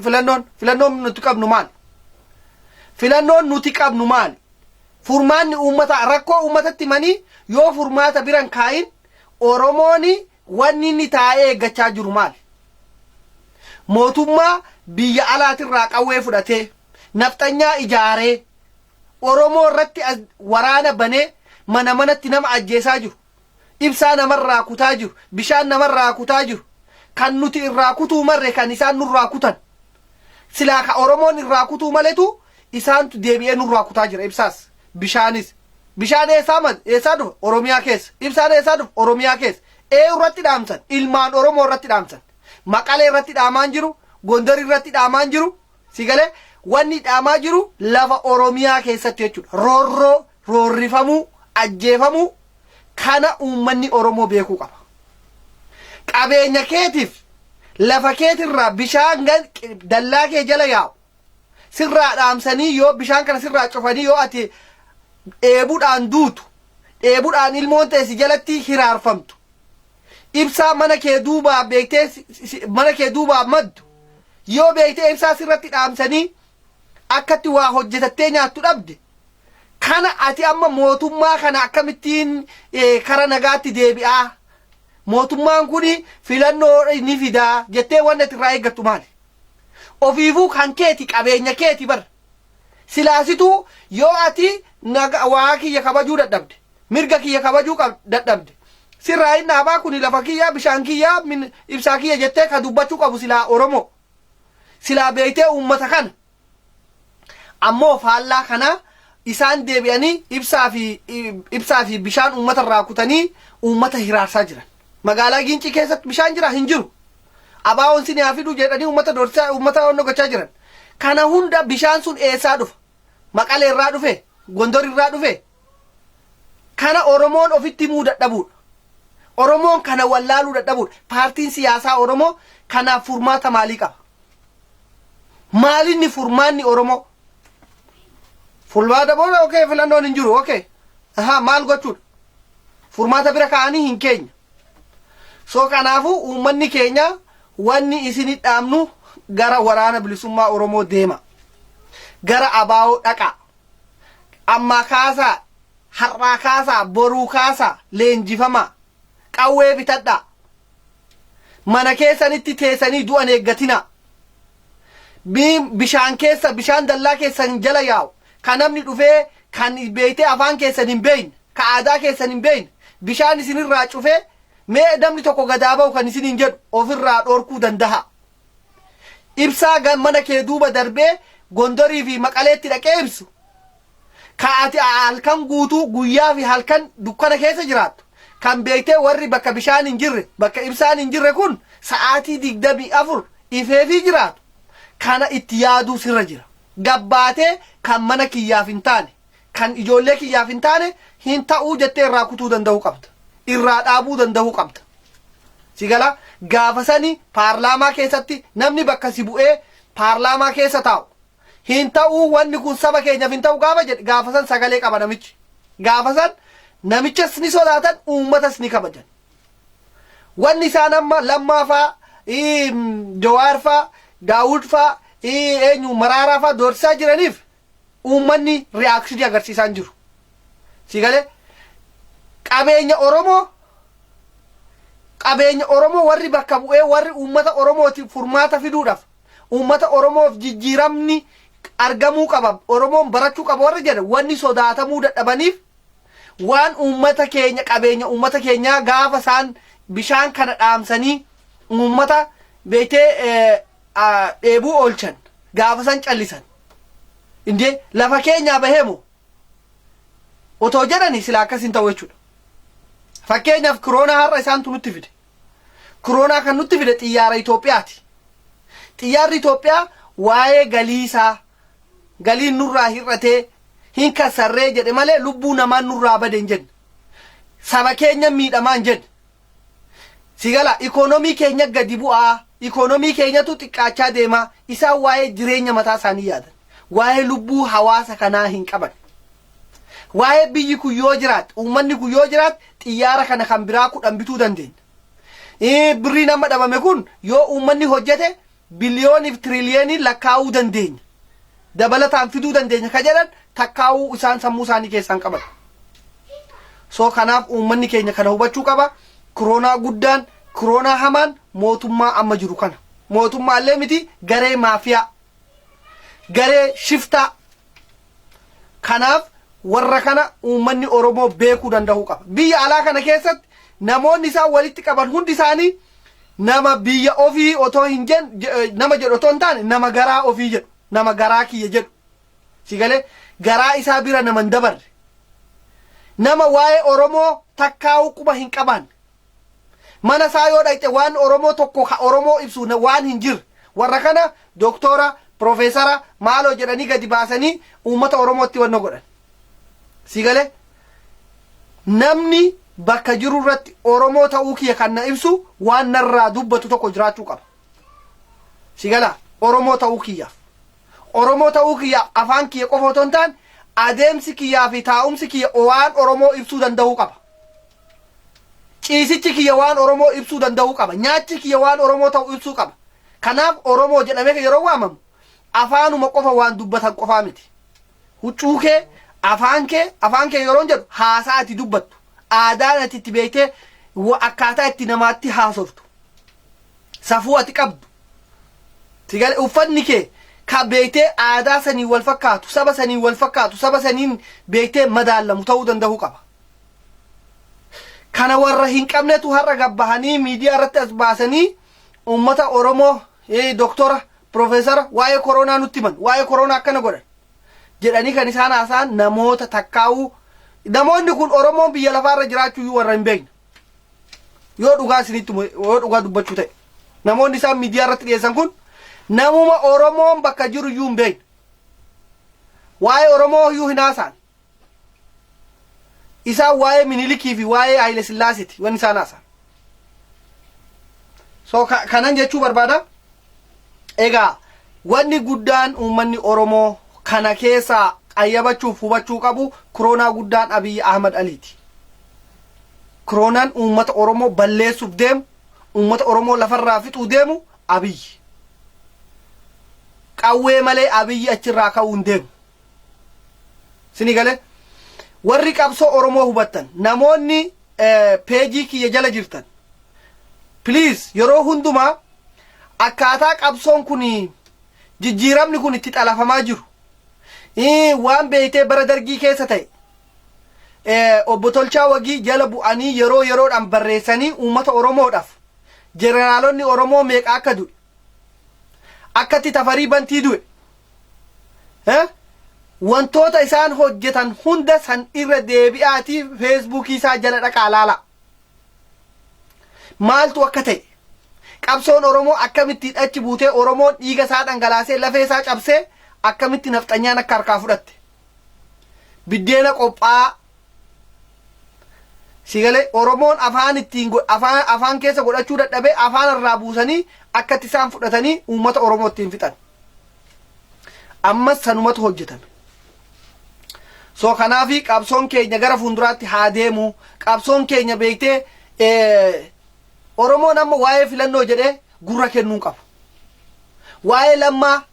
filannoon? Filannoon nuti qabnu maali? Filannoon nuti qabnu maali? Furmaanni uummata rakkoo uummatatti himanii yoo furmaata biran kaayin, Oromoon wanni inni taa'ee eeggachaa jiru maali? Mootummaa biyya alaatirraa qawwee fudhatee, nafxanyaa ijaaree, Oromoo irratti waraana banee, mana manatti nama ajjeesaa jiru. Ibsaa namarraa kutaa jiru. Bishaan namarraa kutaa jiru. Kan nuti irraa kutuu marre kan isaan nurraa kutan. Silaa ka Oromoon irraa kutuu maletu Isaantu deebi'ee nurraa kutaa jira ibsaas bishaanis. Bishaan eessaa mad eessaa dhufa? Oromiyaa keessa. Ibsaan eessaa dhufa? Oromiyaa keessa. Ee, irratti dhaamsan? Ilmaan Oromoo irratti dhaamsan. Maqalee irratti dhaamaan jiru, Gondor irratti dhaamaan jiru. Si galee, wanni dhaamaa jiru lafa Oromiyaa keessatti jechuudha. Roorroo, roorrifamuu, ajjeefamuu kana uummanni Oromoo beekuu qaba. Qabeenya keetiif lafa keetirraa bishaan dallaa kee jala yaa'u sirraa dhaamsanii, yoo bishaan kana sirraa cufanii, yoo ati dheebuudhaan duutu, dheebuudhaan ilmoon ta'e si jalatti hiraarfamtu, ibsaa mana kee duubaa beektee mana kee duubaa maddu yoo beektee ibsaa sirratti dhaamsanii akkatti waa hojjetattee nyaattu dhabde, kana ati amma mootummaa kana akkamittiin kara nagaatti deebi'aa, mootummaan kun filannoo ni fidaa jettee wanni ati irraa eeggattu maali? Ofiifuu kan keeti, qabeenya keeti bar. Silaasituu yoo ati naga waa kiyya kabajuu dadhabde, mirga kiyya kabajuu dadhabde, sirraa hin dhaabaa, kuni lafa kiyyaa, bishaan kiyyaa, ibsaa kiyya jettee ka dubbachuu qabu silaa Oromoo. Silaa beektee uummata kana. Ammoo faallaa kanaa isaan deebi'anii ibsaa fi bishaan uummata irraa kutanii uummata hiraarsaa jiran. Magaalaa Giincii keessatti bishaan jira? Hin jiru. Abaawoon sin haa fiduu jedhanii uummata doorsisaa, uummata onnoo gochaa jiran. Kana hunda bishaan sun eessaa dhufa? Maqalee irraa dhufe? Gondor irraa dhufe? Kana Oromoon ofitti himuu dadhabuudha. Oromoon kana wallaaluu dadhabuudha. Paartiin siyaasaa Oromoo kanaaf furmaata maalii qaba? Maalinni furmaanni Oromoo? Furmaata booda, okay, filannoon hin jiru, okay. Ahaa, maal gochuudha? Furmaata bira kaa'anii hin keenya. So kanaafuu uummanni keenya, wanni isin dhaamnu, gara Waraana Bilisummaa Oromoo deema. Gara ABO dhaqaa. Ammaa kaasaa, har'aa kaasaa, boruu kaasaa, leenjifamaa. Qawwee bitadhaa. Mana keessanitti teessanii du'an eeggatinaa. Bishaan keessa, bishaan dallaa keessan jala yaa'u, kan namni dhufee kan beektee afaan keessan hin beekne, ka aadaa keessan hin beekne, bishaan isinirraa cufee mee namni tokko gadaa ba'u kan isiniin jedhu ofirraa dhorkuu danda'a. Ibsaa mana kee duuba darbee Gondorii fi Maqaleetti dhaqee ibsu, ka ati halkan guutuu, guyyaa fi halkan dukkana keessa jiraattu, kan beektee warri bakka bishaan hin jirre, bakka ibsaan hin jirre kun sa'aatii 24 ifeefii jiraatu, kana itti yaaduu sirra jira. Gabbaatee kan mana kiyyaaf hin taane, kan ijoollee kiyyaaf hin taane hin ta'uu jettee irraa kutuu danda'uu qabda. Irraa dhaabuu danda'uu qabda. Si gala, gaafa sani paarlaamaa keessatti namni bakka si bu'ee paarlaamaa keessa taa'u hin ta'uu, wanni kun saba keenyaaf hin ta'u gaafa jedhe, gaafa san sagalee qaba namichi. Gaafa san namichas ni sodaatan, uummatas ni kabajan. Wanni isaan amma Lammaa faa, Jawaar faa, Daawud faa, eenyu, Maraaraa faa doorsisaa jiraniif uummanni reaction agarsiisaa hin jiru. Si galee, qabeenya Oromoo warri bakka bu'ee, warri uummata Oromootiif furmaata fiduudhaaf, uummata Oromoof jijjiiramni argamuu qaba, Oromoon barachuu qaba warri jedhan, wanni sodaatamuu dadhabaniif waan uummata keenya, qabeenya uummata keenyaa gaafa isaan bishaan kana dhaamsanii uummata beektee dheebuu oolchan, gaafa san callisan. Indee lafa keenyaa baheemu otoo jedhani sila akkas hin ta'u jechuudha. Fakkeenyaaf kiroonaa har'a isaantu nutti fide. Kiroonaa kan nutti fide xiyyaara Itoophiyaati. Xiyyaarri Itoophiyaa waa'ee galii isaa, galiin nurraa hir'atee hin kasarree jedhe malee lubbuu namaan nurraa bade hin jenne. Saba keenya miidhamaa hin jenne. Sigala ikoonomii keenya gadi bu'aa, ikoonomii keenyatu xiqqaachaa deemaa. Isaan waa'ee jireenya mataa isaanii yaadan. Waa'ee lubbuu hawaasa kanaa hin qaban. Waa'ee biyyi kun yoo jiraatte, uummanni kun yoo jiraatte, xiyyaara kana kan biraa 10 bituu dandeenya. Birriin amma dhabame kun yoo uummanni hojjete biliyooniif tiriliyoonii lakkaa'uu dandeenya. Dabalataan fiduu dandeenya ka jedhan takkaa'uu isaan sammuu isaanii keessaan qaban. So kanaaf uummanni keenya kana hubachuu qaba. Kiroonaa guddaan, kiroonaa hamaan mootummaa amma jiru kana. Mootummaallee miti, garee maafiyaa. Garee shiftaa. Kanaaf warra kana uummanni Oromoo beekuu danda'uu qaba. Biyya alaa kana keessatti namoonni isaan walitti qaban hundi isaanii nama biyya ofii otoo hin jen nama jedhu otoo hin taane, nama garaa ofii jedhu, nama garaa kiyya jedhu. Si galee, garaa isaa bira nama hin dabarre, nama waa'ee Oromoo takkaa'uu quba hin qabaanne, mana isaa yoo dhaqxe waan Oromoo tokko ka Oromoo ibsu waan hin jirre, warra kana doktora, piroofeesara maaloo jedhanii gadi baasanii uummata Oromootti wanna godhan. Si galee, namni bakka jiru irratti Oromoo ta'uu kiyya kan na ibsu waan narraa dubbatu tokko jiraachuu qaba. Si galaa? Oromoo ta'uu kiyyaaf. Oromoo ta'uu kiyyaaf afaan kiyya qofa otoo hin taane, adeemsi kiyyaa fi taa'umsi kiyya waan Oromoo ibsuu danda'uu qaba. Ciisichi kiyya waan Oromoo ibsuu danda'uu qaba. Nyaachi kiyya waan Oromoo ta'u ibsuu qaba. Kanaaf Oromoo jedhamee yeroo waamamu afaanuma qofa waan dubbatan qofaa miti. Huccuu kee, afaan kee yeroo jedhu haasaa ati dubbattu, aadaan ati itti beektee akkaataa itti namaatti haasoftu, safuu ati qabdu. Si galee, uffanni kee ka beektee aadaa sanii wal fakkaatu, saba sanii wal fakkaatu, saba saniin beektee madaallamu ta'uu danda'uu qaba. Kana warra hin qabnetu har'a gabbahanii miidiyaa irratti as baasanii uummata Oromoo doktora, piroofeesara, waa'ee koronaa nutti himan, waa'ee koronaa akkana godhan jedhanii kan isaan haasa'an namoota takkaa'uu. Namoonni kun Oromoon biyya lafaarra jiraachuu iyyuu warra hin beekne. Yoo dhugaa isinitti, yoo dhugaa dubbachuu ta'e, namoonni isaan miidiyaa irratti dhiyeessan kun namuma Oromoon bakka jiru iyyuu hin beekne. Waa'ee Oromoo iyyuu hin haasa'an. Isaan waa'ee Minilikii fi waa'ee Haayile Sillaaseeti wanni isaan haasa'an. So kanan jechuu barbaada. Egaa wanni guddaan uummanni Oromoo kana keessaa qayyabachuuf hubachuu qabu, koronaa guddaan Abiyyi Ahmad Aliiti. Koronaan uummata Oromoo balleessuuf deemu, uummata Oromoo lafarraa fixuu deemu Abiyyi. Qawwee malee Abiyyi achirraa ka'uu hin deemu. Sini galee, warri qabsoo Oromoo hubattan, namoonni peejii kiyya jala jirtan, please, yeroo hundumaa akkaataa qabsoon kun, jijjiiramni kun itti xalafamaa jiru, waan beektee bara Dargii keessa ta'e obbo Tolchaa Wagii jala bu'anii yeroo yeroodhaan barreessanii uummata Oromoodhaaf, jeneraalonni Oromoo meeqa akka du'e, akkatti Tafarii Bantii du'e, wantoota isaan hojjetan hunda san irra deebi'aatii Feesbuukii isaa jala dhaqaa laala. Maaltu akka ta'e, qabsoon Oromoo akkamittiin achi buutee, Oromoon dhiiga isaa dhangalaasee, lafee isaa cabsee, akkamitti nafxanyaan akka harkaa fudhatte. Biddeena qophaa'aa. Sigalee, Oromoon afaan ittiin afaan keessa godhachuu dadhabee, afaan irraa buusanii akkatti isaan fudhatanii uummata Oromoo ittiin fixan. Ammas sanumatu hojjetame. So kanaafi qabsoon keenya gara fuulduraatti haa deemu. Qabsoon keenya beektee Oromoon amma waa'ee filannoo jedhee gurra kennuu qabu. Waa'ee Lammaa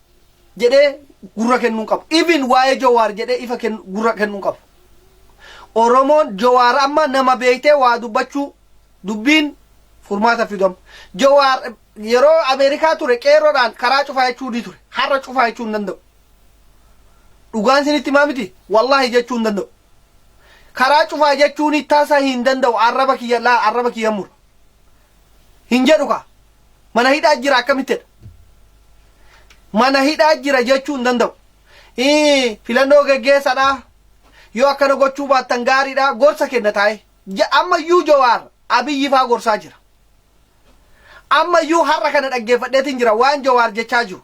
jedhee gurra kennuu qabu. Even waa'ee Jawaar jedhee ifa gurra kennuu qabu. Oromoon Jawaar amma nama beektee waa dubbachuu, dubbiin furmaata fidam. Jawaar yeroo Ameerikaa ture qeerroodhaan karaa cufaa jechuu ni ture. Har'a cufaa jechuu hin danda'u. Dhugaan isinitti himaa miti, wallaahi jechuu hin danda'u. Karaa cufaa jechuun tasa hin danda'u. Arraba kiyya laa, arraba kiyya mura. Hin jedhu ka. Mana hidhaa jira, akkamittidha? Mana hidhaa jira jechuu hin danda'u. Filannoo geggeessadha. Yoo akkana gochuu baattan gaariidha. Gorsa kenna taa'e. Amma iyyuu Jawaar Abiyyi faa gorsaa jira. Amma iyyuu har'a kana dhaggeeffadheetiin jira waan Jawaar jechaa jiru.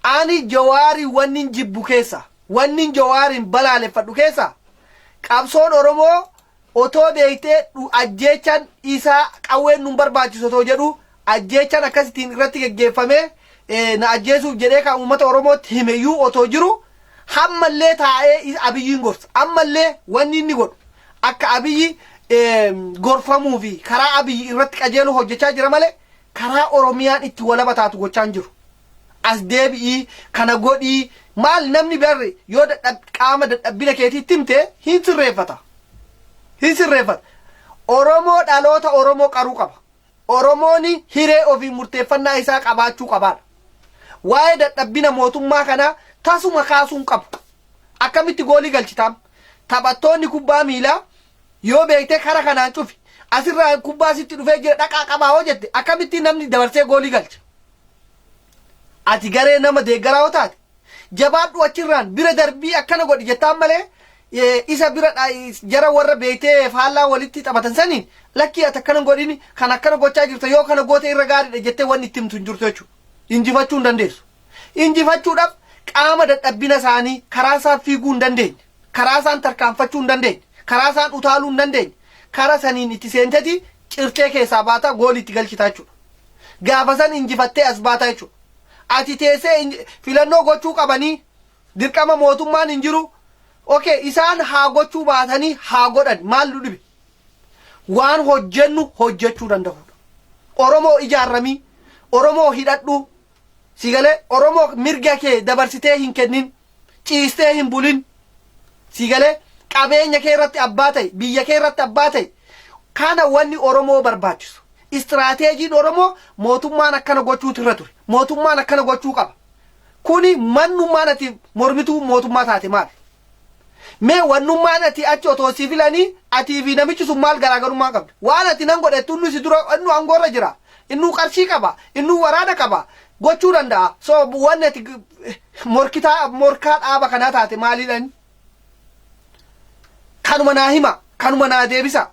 Ani Jawaarii wanni jibbu keessa, wanni Jawaariin balaaleffadhu keessa, qabsoon Oromoo otoo beektee ajjeechaan isaa qawween nun barbaachisu otoo jedhu, ajjeechaan akkasittiin irratti geggeeffamee na ajjeesuuf jedhee kan uummata Oromootti himeyyuu otoo jiru, hammallee taa'ee Abiyyiin gorsa. Ammallee wanni inni godhu akka Abiyyi gorfamuu fi karaa Abiyyi irratti qajeeluu hojjechaa jira malee karaa Oromiyaan itti walaba taatu gochaa hin jiru. As deebi'ii kana godhii maal, namni barri yoo qaama dadhabbina keetiitti himte hin sirreeffata. Hin sirreeffata. Oromoo dhaloota Oromoo qaruu qaba. Oromoon hiree ofii murteeffannaa isaa qabaachuu qabaadha. Waa'ee dadhabbina mootummaa kanaa tasuma kaasuu hin qabu. Akkamitti goolii galchitaam? Taphattoonni kubbaa miilaa yoo beektee kara kanaan cufi, asirraa kubbaa sitti dhufee jira, dhaqaa qabaa hoo jette, akkamitti namni dabarsee goolii galcha? Ati garee nama deeggaraa yoo taate, Jabaadhu, achirraan bira darbii, akkana godhi jettaan malee, isa bira jara warra beektee faallaa walitti taphatan saniin, "Lakkii, ati akkana godhini, kan akkana gochaa jirta, yoo kana goote irra gaariidha" jettee wanni itti himtu hin jirtu jechuudha. Injifachuu hin dandeessu. Injifachuudhaaf qaama dadhabbina isaanii, karaa isaan fiiguu hin dandeenye, karaa isaan tarkaanfachuu hin dandeenye, karaa isaan utaaluu hin dandeenye, kara saniin itti seenteti cirtee keessaa baata, goolii itti galchitaa jechuudha. Gaafa san injifattee as baataa jechuudha. Ati teessee filannoo gochuu qabanii, dirqama mootummaan hin jiru. Okay, isaan haa gochuu baatanii, haa godhan, maal nu dhibe? Waan hojjennu hojjechuu danda'udha. Oromoo ijaarramii, Oromoo hidhadhu, sigalee Oromoo mirga kee dabarsitee hin kennin, ciistee hin bulin, sigalee qabeenya kee irratti abbaa ta'e, biyya kee irratti abbaa ta'e. Kana wanni Oromoo barbaachisu. Istiraateejiin Oromoo mootummaan akkana gochuutu irra ture. Mootummaan akkana gochuu qaba. Kuni mannummaan ati mormituu mootummaa taate maali? Mee wannummaan ati achi otoo si filanii, atii fi namichi sun maal garaagarummaa qabda? Waan ati nan godhettu, inni si dura innu aangoorra jira. Innuu qarshii qaba. Innuu waraana qaba. Gochuu danda'a. So wanni ati morkitaa morkaa dhaaba kanaa taate maaliidhaan? Kanuma naa hima. Kanuma naa deebisa.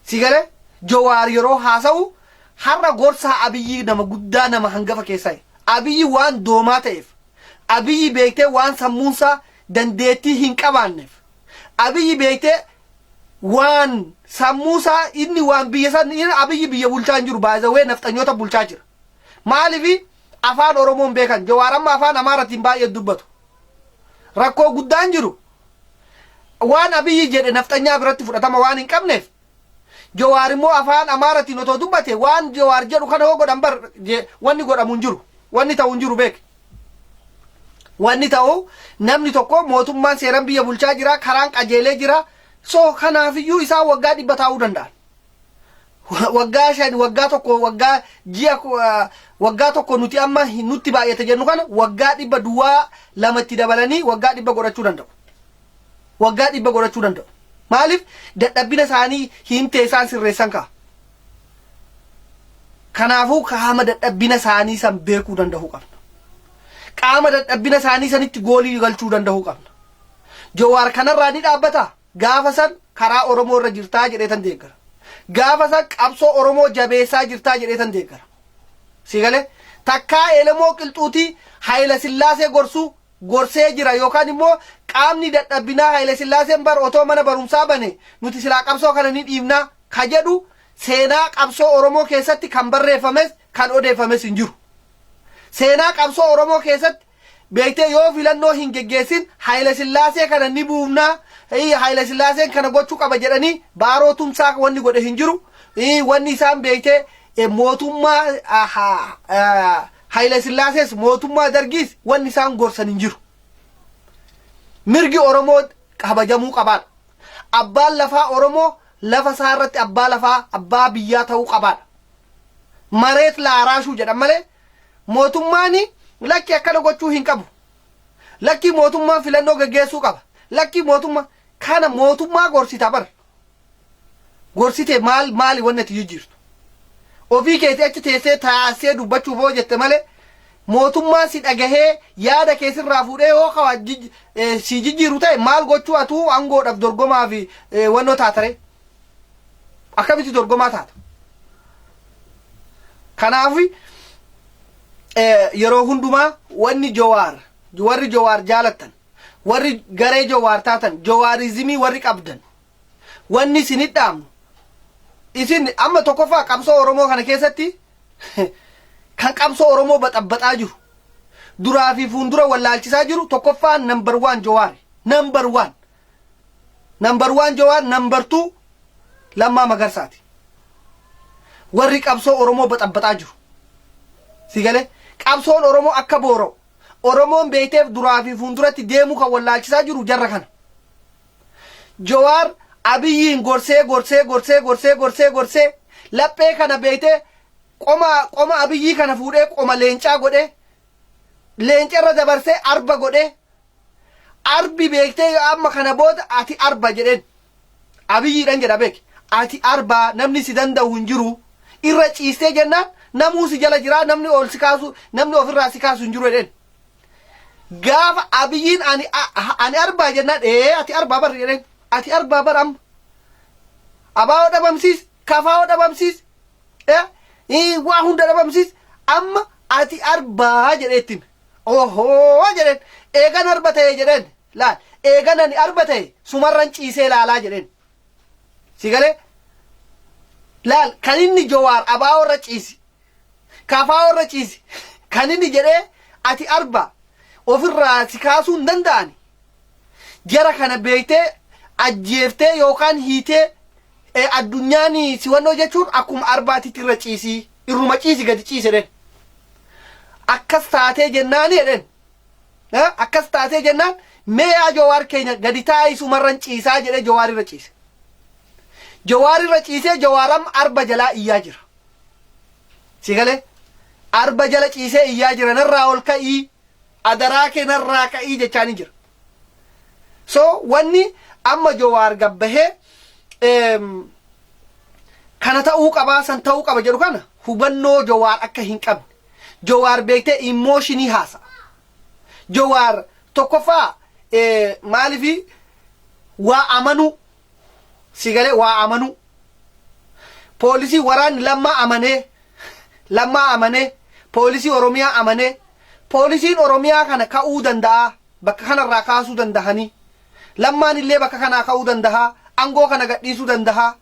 Si galee, Jawaar yeroo haasa'u har'a gorsaa Abiyyi nama guddaa, nama hangafa keessaa. Abiyyi waan doomaa ta'eef, Abiyyi beektee waan sammuunsaa dandeettii hin qabaanneef, Abiyyi beektee waan sammuusaa inni waan biyya san, Abiyyi biyya bulchaa hin jiru, baay'ee nafxanyoota bulchaa jira. Maaliif? Afaan Oromoon beekan. Jawaar amma afaan Amaaratiin baay'ee dubbatu. Rakkoo guddaan jiru, waan Abiyyi jedhe nafxanyaa biratti fudhatama waan hin qabneef, Jawaar immoo afaan Amaaratiin otoo dubbate, waan Jawaar jedhu kana hoo godhan bar, wanni godhamu hin jiru. Wanni ta'u hin jiru, beek. Wanni ta'u, namni tokko mootummaan seeran biyya bulchaa jira, karaan qajeelee jira. So kanaafiyyuu isaan waggaa 100 taa'uu danda'an. Waggaa 5, waggaa 1, waggaa ji'a, waggaa 1 nuti amma nutti baay'ate jennu kana, waggaa 100 duwwaa lamatti dabalanii waggaa 100 godhachuu danda'u. Waggaa 100 godhachuu danda'u. Maaliif? Dadhabbina isaanii himtee isaan sirreessan ka'a. Kanaafuu qaama dadhabbina isaanii san beekuu danda'uu qabna. Qaama dadhabbina isaanii sanitti goolii galchuu danda'uu qabna. Jawaar kanarraa ni dhaabbata. Gaafa san karaa Oromoo irra jirtaa jedhee tan deeggara. Gaafa san qabsoo Oromoo jabeessaa jirtaa jedhee tan deeggara. Si galee, takkaa Elemoo Qilxuutii Hayila Sillaasee gorsuu gorsee jira, yookaan immoo qaamni dadhabbinaa Hayila Sillaaseen bar otoo mana barumsaa bane nuti silaa qabsoo kana ni dhiibnaa ka jedhu, seenaa qabsoo Oromoo keessatti kan barreeffames kan odeeffames hin jiru. Seenaa qabsoo Oromoo keessatti beektee yoo filannoo hin geggeessin Hayila Sillaasee kana ni buufnaa, Hayila Sillaaseen kana gochuu qaba jedhanii Baaroo Tumsaa wanni godhe hin jiru. Wanni isaan beektee mootummaa Hayila Sillaasees, mootummaa Dargiis wanni isaan gorsan hin jiru. Mirgi Oromoo kabajamuu qabaadha. Abbaan lafaa Oromoo lafa isaa irratti abbaa lafaa, abbaa biyyaa ta'uu qabaadha. መሬት ላራሹ jedhan malee, mootummaan lakki akkana gochuu hin qabu. Lakki, mootummaan filannoo geggeessuu qaba. Lakki, mootummaa kana mootummaa gorsita bar. Gorsite maal maali wanni ati jijjiirtu? Ofii keetii achi teessee taasisee dubbachuuf hoo jette malee, mootummaan si dhagahee yaada keessirraa fuudhee yoo kawa si jijjiiru ta'e, maal gochuu atuu aangoodhaaf dorgomaa fi wannoo taatare? Akkamitti dorgomaa taata? Kanaaf yeroo hundumaa wanni Jawaar, warri Jawaar jaalattan, warri garee Jawaar taatan, Jawaarizimii warri qabdan, wanni isinit dhaamnu, isin amma tokkoffaa qabsoo Oromoo kana keessatti kan qabsoo Oromoo baxabbaxaa jiru, duraa fi fuuldura wallaalchisaa jiru, tokkoffaan number one Jawaari. Number one, number one Jawaar, number two Lammaa Magarsaati. Warri qabsoo Oromoo baxabbaxaa jiru, si galee, qabsoon Oromoo akka boora'u, Oromoon beekteef duraa fi fuulduratti deemuu kan wallaalchisaa jiru jarra kana. Jawaar Abiyyiin gorsee, gorsee, gorsee, gorsee, gorsee, gorsee, laphee kana beektee qoma qoma Abiyyii kana fuudhee qoma leencaa godhee, leenca irra dabarsee arba godhee, arbi beektee amma kana booda ati arba jedheen. Abiyyiidhan jedha, beek, ati arbaa, namni si danda'u hin jiru, irra ciistee jennaan namuu si jala jira, namni ol si kaasu, namni ofirraa si kaasu hin jiru jedheen. Gaafa Abiyyiin ani arbaa jennaan, "Ee, ati arbaa bar," jedheen. "Ati arbaa bar. Amma abaa'oo dhabamsiis, kafaa'oo dhabamsiis, waa hunda dhabamsiis, amma ati arbaa," jedheettiin. "Ohoo," jedheen. "Eegan arba ta'e," jedheen. "Laal, eegan ani arba ta'e sumarran ciisee laalaa," jedheen. Si galee? Laal, kan inni Jawaar abaa'oo irra ciisi, kafaa'oo irra ciisi kan inni jedhee, ati arba, ofirraa si kaasuu hin danda'ani. Jara kana beektee ajjeeftee yookaan hiitee addunyaan si wannoo jechuun akkuma arbaatitti irra ciisii, irruma ciisi, gadi ciise jedheen. Akkas taatee jennaani jedheen. Akkas taatee jennaan, "Mee yaa Jawaar keenya, gadi taa'ii, sumarran ciisaa," jedhee Jawaar irra ciise. Jawaar irra ciisee Jawaar amma arba jalaa iyyaa jira. Si galee? Arba jala ciisee iyyaa jira. "Narraa ol ka'ii, adaraa kee, narraa ka'ii," jechaanii jira. So wanni amma Jawaar gabbahee kana ta'uu qabaa, san ta'uu qaba jedhu kana hubannoo Jawaar akka hin qabne. Jawaar beektee emotion haasa. Jawaar tokkoffaa maalifi waa amanuu, si galee? Waa amanuu, poolisii waraanni Lammaa amanee, Lammaa amanee, poolisii Oromiyaa amanee, poolisiin Oromiyaa kana ka'uu danda'a, bakka kanarraa kaasuu dandahanii, Lammaan illee bakka kanaa ka'uu danda'a, aangoo kana gadhiisuu danda'a,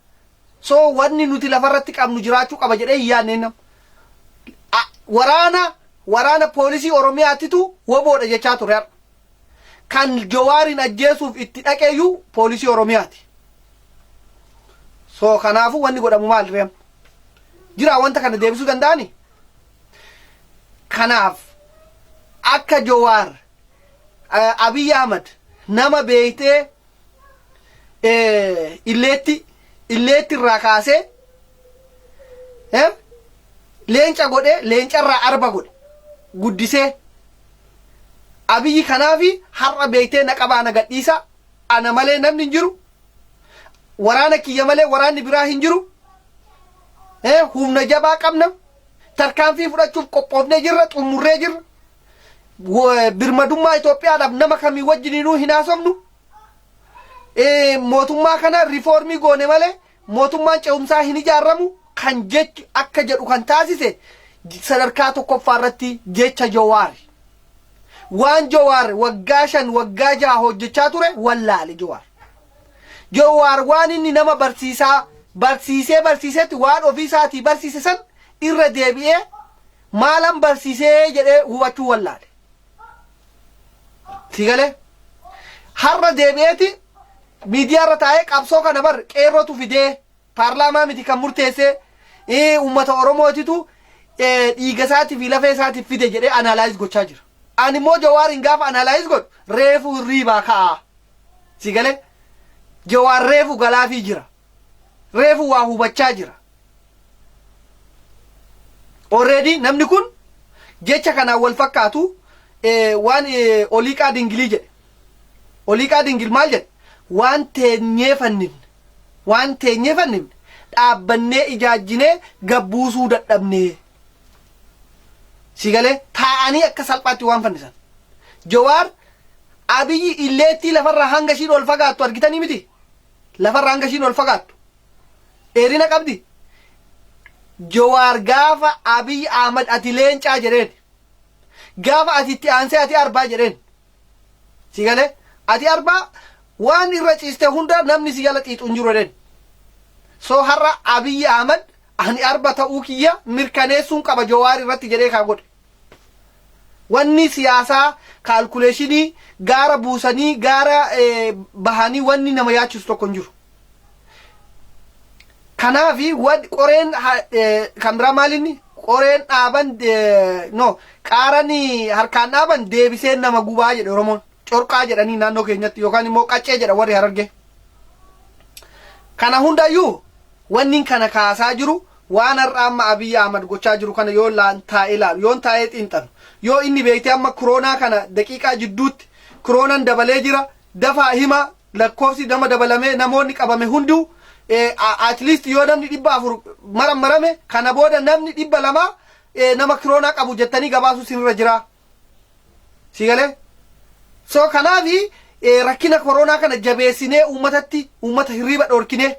so wanni nuti lafarratti qabnu jiraachuu qaba jedhee hin yaadne. Nam waraana poolisii Oromiyaattitu woboodha jechaa ture. Har'a kan Jawaariin ajjeesuuf itti dhaqeeyyuu poolisii Oromiyaati. So kanaafuu wanni godhamu maal reem jira? Wanta kana deebisuu danda'ani. Kanaaf akka Jawaar Abiy Ahmad nama beektee illeetti irraa kaasee leenca godhe, leenca irraa arba godhe guddisee Abiyyi. Kanaafi har'a beektee na qabaa, na gadhiisa, ana malee namni hin jiru, waraana kiyya malee waraanni biraa hin jiru, humna jabaa qabna, tarkaanfii fudhachuuf qophoofnee jirra, xumurree jirra, birmadummaa Itoophiyaadhaaf nama kamii wajjininuu hin haasofnu, mootummaa kana riifoormii goone malee mootummaan ce'umsaa hin ijaaramu kan jechi akka jedhu kan taasise sadarkaa tokkoffaa irratti jecha Jawaari. Waan Jawaar waggaa 5, waggaa 6 hojjechaa ture wallaale Jawaar. Jawaar waan inni nama barsiisaa barsiisee barsiisetti waan ofii isaatii barsiise san irra deebi'ee maalan barsiisee jedhee hubachuu wallaale. Si galee? Har'a deebi'eeti miidiyaa irra taa'ee qabsoo kana bar qeerrootu fidee, paarlaamaa miti kan murteessee, uummata Oromootitu dhiiga isaatii fi lafee isaatiif fide jedhee analyze gochaa jira. Ani immoo Jawaariin gaafa analyze godhu reefu hirriibaa ka'a. Si galee? Jawaar reefu galaafii jira. Reefu waa hubachaa jira. Already namni kun jecha kanaan wal fakkaatu waan Oliiqaa Dingilii jedhe. Oliiqaa Dingil maal jedhe? Waan teenyee fannifne. Waan teenyee fannifne dhaabbannee ijaajjinee gabbuusuu dadhabne. Si galee? Taa'anii akka salphaatti waan fannisan. Jawaar Abiyyi illeettii lafarraa hanga ishiin ol fagaattu argitanii miti? Lafarraa hanga ishiin ol fagaattu. Dheerina qabdi. Jawaar gaafa Abiy Ahmad "Ati leencaa" jedheen. Gaafa ati itti aansee "Ati arbaa" jedheen. Si galee? "Ati arbaa, waan irra ciiste hunda namni si jala xiixu hin jiru," jedheen. So har'a Abiy Ahmad ani arba ta'uu kiyya mirkaneessuun qaba Jawaar irratti jedhee kaa godhe. Wanni siyaasaa calculation gaara buusanii gaara bahanii wanni nama yaachisu tokko hin jiru. Kanaafi qoreen kan biraa maalinni qoreen dhaaban, no, qaaran harkaan dhaaban deebisee nama gubaa jedhe Oromoon. Corqaa jedhanii naannoo keenyatti yookaan immoo qaccee jedha warri Harargee. Kana hundayyuu wanni kana kaasaa jiru waan har'a amma Abiy Ahmad gochaa jiru kana yoo laan taa'ee ilaalu, yoon taa'ee xiinxalu, yoo inni beektee amma kiroonaa kana daqiiqaa jidduutti kiroonan dabalee jira, dafaa hima, lakkoofsi nama dabalamee namoonni qabame hunduu at least yoo namni 400 marammarame, kana booda namni 200 nama kiroonaa qabu jettanii gabaasuu sinirra jira. Si galee? So kanaafi rakkina koronaa kana jabeessinee uummatatti, uummata hirriiba dhorkinee,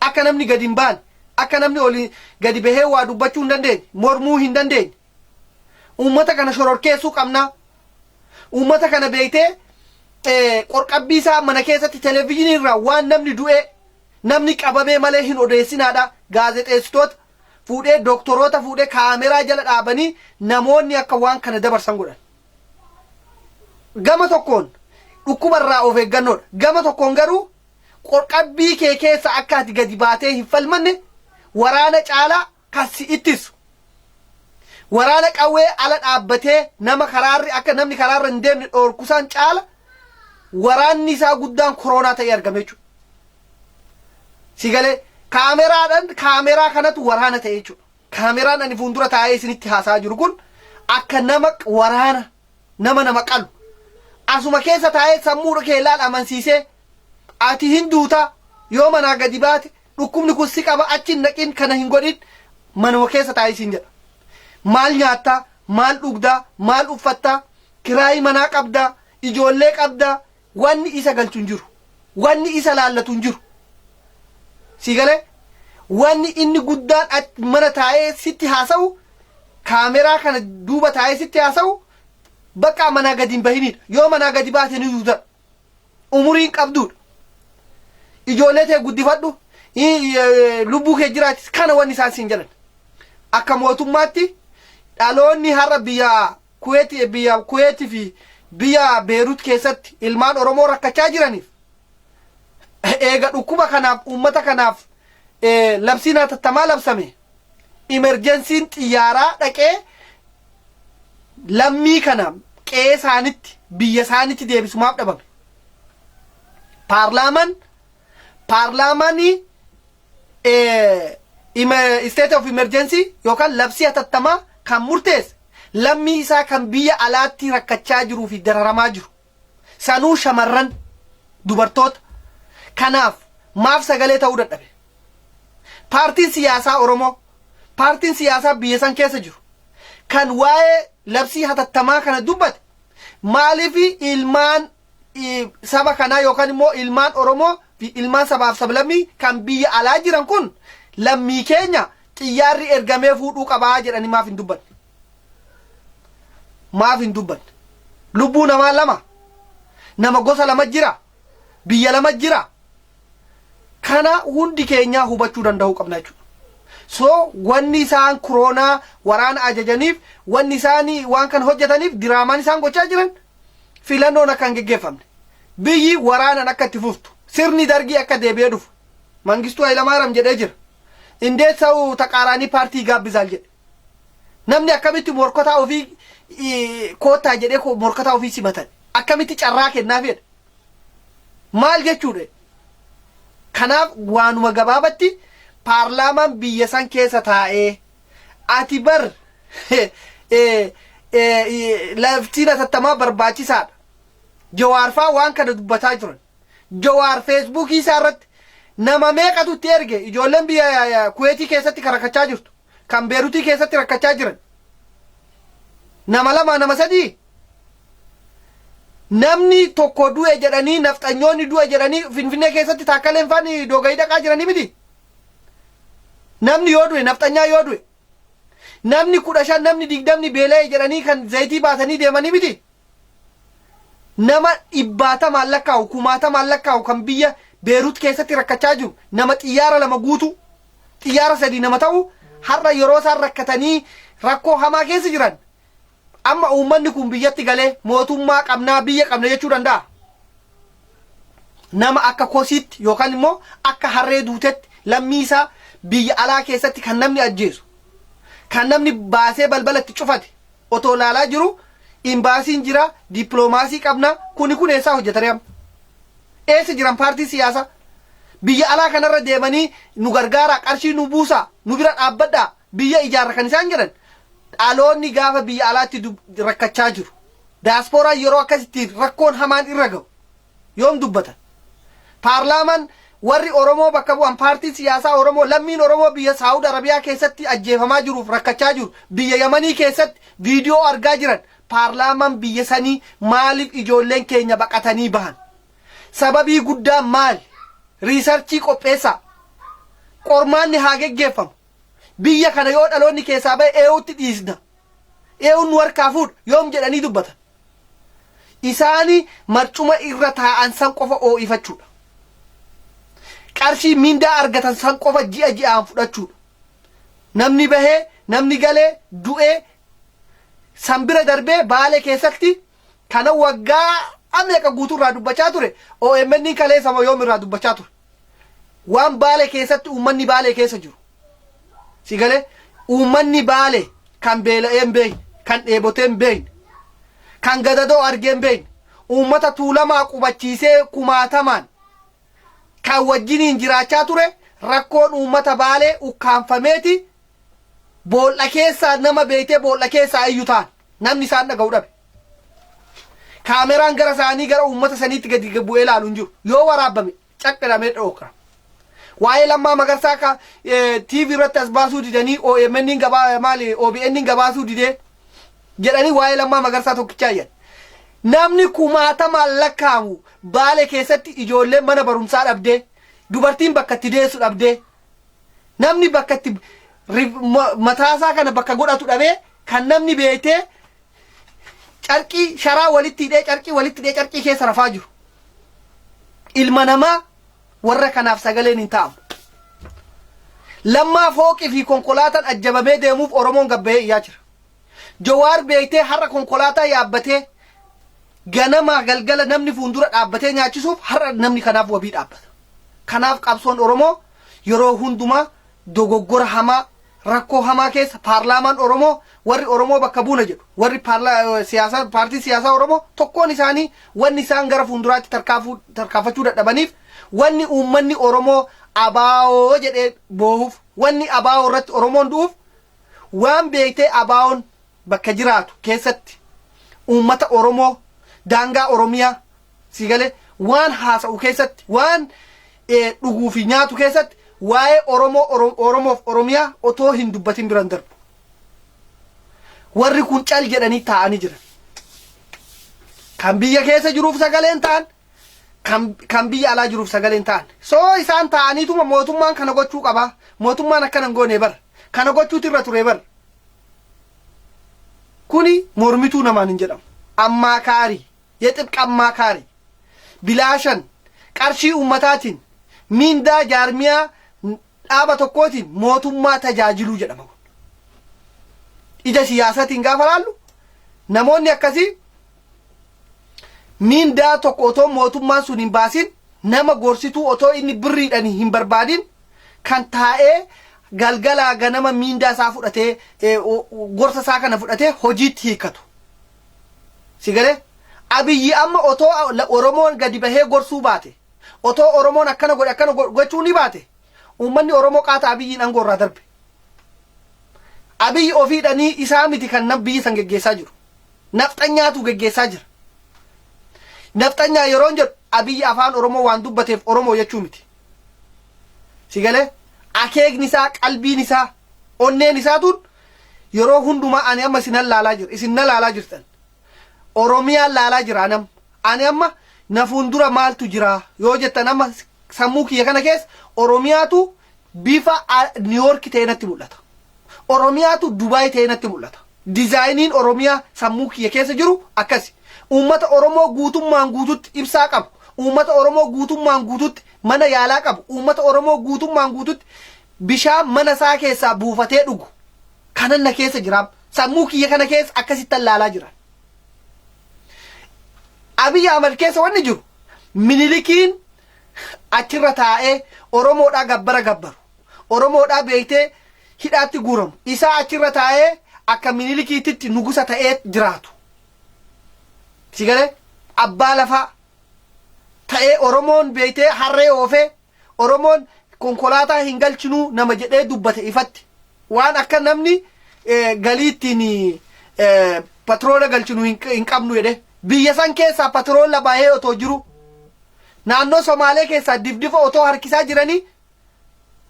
akka namni gadi hin baane, akka namni oli gadi bahee waa dubbachuu hin dandeenye, mormuu hin dandeenye, uummata kana shororkeessuu qabnaa. Uummata kana beektee qorqabbii isaa mana keessatti televezyiinii irraa waan namni du'ee, namni qabamee malee hin odeessinaadha. Gaazexeessitoota fuudhee, doktoroota fuudhee, kaameraa jala dhaabanii namoonni akka waan kana dabarsan godhan. Gama tokkoon dhukkuba irraa of eeggannoodha. Gama tokkoon garuu qorqabbii kee keessa akka ati gadi baatee hin falmanne waraana caalaa kan si ittisu. Waraana qawwee ala dhaabbatee nama karaarri akka namni karaarra hin deemne dhoorkusaan caala waraanni isaa guddaan koronaa ta'ee argame jechuudha. Si galee, kaameraadhaan, kaameraa kanatu waraana ta'e jechuudha. Kaameraan ani fuuldura taa'ee isinitti haasa'aa jiru kun akka nama waraana nama qalu asuma keessa taa'ee sammuu kee laal amansiisee, ati hin duutaa, yoo manaa gadi baate dhukkubni kun si qaba, achi hin naqin, kana hin godhin, manuma keessa taa'ee siin jedha. Maal nyaattaa? Maal dhugdaa? Maal uffattaa? Kiraayii manaa qabdaa? Ijoollee qabdaa? Wanni isa galchu hin jiru. Wanni isa laallatu hin jiru. Si galee, wanni inni guddaan mana taa'ee sitti haasa'u, kaameraa kana duuba taa'ee sitti haasa'u, bakka manaa gadi hin bahinidha. Yoo manaa gadi baate ni duuta. Umuriin qabduudha. Ijoollee tee guddifadhu, lubbuu kee jiraachis, kana wanni isaan siin jedhan. Akka mootummaatti dhaloonni har'a biyya Kuweeti, biyya Kuweetii fi biyya Beerut keessatti ilmaan Oromoo rakkachaa jiraniif, eega dhukkuba kanaaf uummata kanaaf labsiin hatattamaa labsame, emergencyn xiyyaaraa dhaqee lammii kana qe'ee isaanitti, biyya isaanitti deebisu maaf dhabame? Paarlaamaanii state of emergency yookaan labsii hatattamaa kan murteesse lammii isaa kan biyya alaatti rakkachaa jiruu fi dararamaa jiru, sanuu shamarran, dubartoota kanaaf maaf sagalee ta'uu dadhabe? Paartiin siyaasaa Oromoo, paartiin siyaasaa biyya san keessa jiru kan waa'ee labsii hatattamaa kana dubbate maaliif ilmaan saba kanaa yookaan immoo ilmaan Oromoo fi ilmaan sabaaf sablammii kan biyya alaa jiran kun lammii keenya xiyyaarri ergamee fuudhuu qabaa jedhanii maaf hin dubbanne? Maaf hin dubbanne? Lubbuu namaa lama, nama gosa lama jira, biyya lama jira. Kana hundi keenyaa hubachuu danda'uu qabna jechuudha. So wanni isaan koronaa waraana ajajaniif, wanni isaan waan kana hojjetaniif, diraamaan isaan gochaa jiran filannoon akka hin geggeeffamne, biyyi waraanan akka itti fuftu, sirni Dargii akka deebi'ee dhufu Mangistuu Hayilamaariyaam jedhee jira. እንዴት ሰው ተቃራኒ ፓርቲ ይጋብዛል jedhe. Namni akkamitti morkataa ofii koottaa jedhee morkataa ofii simatan, akkamitti carraa kennaa fedha? Maal jechuudha? Kanaaf waanuma gabaabatti paarlaamaan biyya san keessa taa'ee ati bar labsiin hatattamaa barbaachisaadha. Jawaarfaa waan kana dubbataa jiran. Jawaar Feesbuukii isaa irratti nama meeqatu itti erge? Ijoolleen biyya Kuweetii keessatti kan rakkachaa jirtu, kan Beerutii keessatti rakkachaa jiran. Nama lama, nama sadii. Namni tokko du'e jedhanii, nafxanyoonni du'e jedhanii Finfinnee keessatti Taakkaleen faan doogayii dhaqaa jiranii miti. Namni yoo du'e, nafxanyaa yoo du'e, namni 15, namni 20 beela'e jedhanii kan zayitii baatanii deemanii miti. Nama dhibbaatamaan lakkaa'u, kumaatamaan lakkaa'u kan biyya Beerut keessatti rakkachaa jiru, nama xiyyaara lama guutu, xiyyaara sadii nama ta'u har'a yeroo isaan rakkatanii rakkoo hamaa keessa jiran, amma uummanni kun biyyatti galee mootummaa qabnaa, biyya qabna jechuu danda'a? Nama akka kosiitti yookaan immoo akka harree duutetti lammii isaa biyya alaa keessatti kan namni ajjeesu, kan namni baasee balbalatti cufate otoo laalaa jiru, imbaasiin jira, dippiloomaasii qabna, kuni kun eessaa hojjetanii amma? Eessa jiran paartii siyaasaa? Biyya alaa kanarra deemanii nu gargaaraa, qarshii nu buusaa, nu bira dhaabbadhaa, biyya ijaarra kan isaan jedhan, dhaloonni gaafa biyya alaatti rakkachaa jiru, daasporaan yeroo akkasitti rakkoon hamaan irra gahu yoom dubbatan? Paarlaamaan warri Oromoo bakka bu'an, paartiin siyaasaa Oromoo, lammiin Oromoo biyya Saawud Arabiyaa keessatti ajjeefamaa jiruuf rakkachaa jiru, biyya Yamanii keessatti viidiyoo argaa jiran Paarlaamaan biyya sanii maaliif ijoolleen keenya baqatanii bahan? Sababii guddaan maali? Research qopheessaa. Qormaanni haa geggeeffamu. Biyya kana yoo dhaloonni keessaa bahe eewutti dhiisna? Eewuun nu harkaa fuudha? Yoom jedhanii dubbatan? Isaani marcuma irra taa'an san qofa oo'ifachuudha. Qarshii mindaa argatan san qofa ji'a ji'aan fudhachuudha. Namni bahee, namni galee, du'ee san bira darbee Baalee keessatti kana waggaa meeqa guutuu irraa dubbachaa ture. OMN kaleessa moo yoom irraa dubbachaa ture? Waan Baalee keessatti uummanni Baalee keessa jiru. Si galee, uummanni Baalee kan beela'ee hin beekne, kan dheebotee hin beekne, kan gadadoo argee hin beekne, uummata Tuulamaa qubachiisee kumaatamaan kan wajjiniin jiraachaa ture, rakkoon uummata Baalee ukkaanfameeti bool'a keessaa nama beektee bool'a keessaa iyyuu ta'an namni isaan dhaga'u dhabe. Kaameraan gara isaanii, gara uummata saniitti gadi bu'ee ilaalu hin jiru. Yoo waraabame caqqidhamee dhookra. Waa'ee Lammaa Magarsaa ka TV irratti as baasuu didanii, OMN gabaa maali, OBN gabaasuu didee jedhanii waa'ee Lammaa Magarsaa tokkichaa iyyan. Namni kumaatamaan lakkaa'amu Baale keessatti ijoolleen mana barumsaa dhabdee, dubartiin bakka itti deessu dhabdee, namni bakka itti mataasaa kana bakka godhatu dhabee, kan namni beektee carqii sharaa walitti hidhee, carqii walitti hidhee, carqii keessa rafaa jiru. Ilma namaa warra kanaaf sagaleen hin ta'amu. Lammaa fooqii fi konkolaataan ajjabamee deemuuf Oromoon gabbahee iyyaa jira. Jawaar beektee har'a konkolaataa yaabbatee ganamaa galgala namni fuuldura dhaabbatee nyaachisuuf har'a namni kanaaf wabii dhaabbata. Kanaaf qabsoon Oromoo yeroo hundumaa dogoggora hamaa, rakkoo hamaa keessa. Paarlaamaan Oromoo, warri Oromoo bakka buuna jedhu, warri siyaasaa, paartii siyaasaa Oromoo tokkoon isaanii wanni isaan gara fuulduraatti tarkaanfachuu dadhabaniif, wanni uummanni Oromoo abaa'oo jedhee boohuuf, wanni abaa'oo irratti Oromoon du'uuf, waan beektee abaa'oon bakka jiraatu keessatti uummata Oromoo, daangaa Oromiyaa, si galee, waan haasa'u keessatti, waan dhuguu fi nyaatu keessatti waa'ee Oromoo, Oromoof Oromiyaa otoo hin dubbatin biran darbu. Warri kun cal jedhanii taa'anii jiran. Kan biyya keessa jiruuf sagaleen ta'an, kan biyya alaa jiruuf sagaleen ta'an. Soo isaan taa'aniituma mootummaan kana gochuu qaba. Mootummaan akkana hin goone bar. Kana gochuutu irra ture bar. Kuni mormituu namaan hin jedhamu. አማካሪ, የጥብቅ አማካሪ, bilaashan qarshii ummataatiin miindaa jaarmiyaa dhaaba tokkootiin mootummaa tajaajiluu jedhama kun. Ija siyaasatiin gaafa laallu namoonni akkasii miindaa tokko otoo mootummaan sun hin baasin, nama gorsituu otoo inni birriidhaan hin barbaadin, kan taa'ee galgalaa ganama miindaa isaa fudhatee, gorsa isaa kana fudhatee hojiitti hiikkatu. Si galee, Abiyyi amma otoo Oromoon gadi bahee gorsuu baate, otoo Oromoon akkana godhe akkana gochuu ni baate, uummanni Oromoo qaata Abiyyiin aangoo irraa darbe. Abiyyi ofiidhanii isaa miti kan nam biyya san geggeessaa jiru. Nafxanyaatu geggeessaa jira. Nafxanyaa yeroon jedhu Abiyyi afaan Oromoo waan dubbateef Oromoo jechuu miti. Si galee, akeekni isaa, qalbiin isaa, onneen isaa tun yeroo hundumaa ani amma isinan laalaa jira, isin na laalaa jirtan. Oromiyaan laalaa jira anam. Ani amma na fuuldura maaltu jira yoo jettan, amma sammuu kiyya kana keessa Oromiyaatu bifa Niiwoork ta'e natti mul'ata. Oromiyaatu Dubaay ta'e natti mul'ata. Design-iin Oromiyaa sammuu kiyya keessa jiru akkasi. Uummata Oromoo guutummaan guututti ibsaa qabu. Uummata Oromoo guutummaan guututti mana yaalaa qabu. Uummata Oromoo guutummaan guututti bishaan mana isaa keessaa buufatee dhugu. Kanan na keessa jira. Sammuu kiyya kana keessa akkasittan laalaa jira. Abiy Ahmad keessa wanni jiru Minilikiin achirra taa'ee Oromoodhaa gabbara gabbaru. Oromoodhaa beektee hidhaatti guuramu. Isaa achirra taa'ee akka Minilikiititti nugusa ta'ee jiraatu. Si galee, abbaa lafaa ta'ee Oromoon beektee harree oofee, Oromoon konkolaataa hin galchinuu nama jedhee dubbate ifatti. Waan akka namni galii ittiin patroola galchinu hin qabnu jedhe. Biyya san keessaa patroola bahee otoo jiru, naannoo Somaalee keessaa difdifa otoo harkisaa jiranii,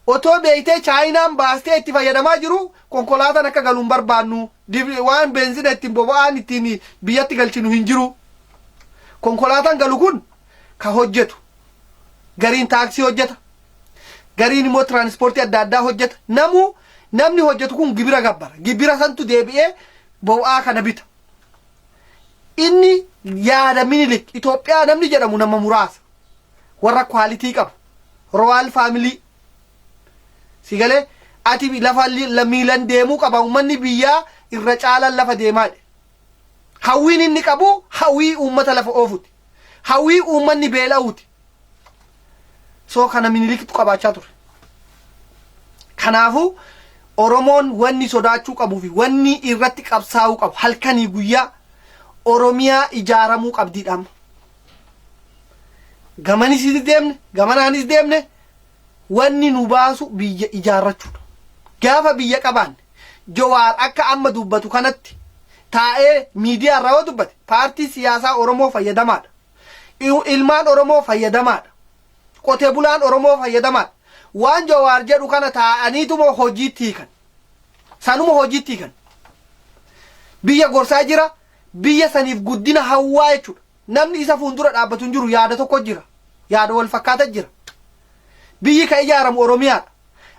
otoo beektee Chaayinaan baastee itti fayyadamaa jiru, konkolaataan akka galu hin barbaannu. Waan beenzina ittiin boba'aan ittiin biyyatti galchinu hin jiru. Konkolaataan galu kun ka hojjetu. Gariin taaksii hojjeta. Gariin immoo tiraanispoortii adda addaa hojjeta. Namuu namni hojjetu kun gibira gabbara. Gibira santu deebi'ee boba'aa kana bita. Inni yaada Minilik Itoophiyaa namni jedhamu nama muraasa. Warra quality qabu. Royal family. Si galee ati lafa miilan deemuu qaba, uummanni biyyaa irra caalaan lafa deemaadha. Hawwiin inni qabu hawwii uummata lafa oofuti. Hawwii uummanni beela'uuti. So kana Miniliktu qabaachaa ture. Kanaafuu Oromoon wanni sodaachuu qabuu fi wanni irratti qabsaa'uu qabu halkanii guyyaa Oromiyaa ijaaramuu qabdiidha amma. Gamanis deemne, gamanaanis deemne, wanni nu baasu biyya ijaarrachuudha. Gaafa biyya qabaanne, Jawaar akka amma dubbatu kanatti taa'ee miidiyaa irraa yoo dubbate, paartii siyaasaa Oromoo fayyadamaadha. Ilmaan Oromoo fayyadamaadha. Qotee bulaan Oromoo fayyadamaadha. Waan Jawaar jedhu kana taa'aniituma hojiitti hiikan. Sanuma hojiitti hiikan. Biyya gorsaa jira. Biyya saniif guddina hawwaa jechuudha. Namni isa fuuldura dhaabbatu hin jiru, yaada tokko jira. Yaada wal fakkaata jira. Biyyi kan ijaaramu Oromiyaadha.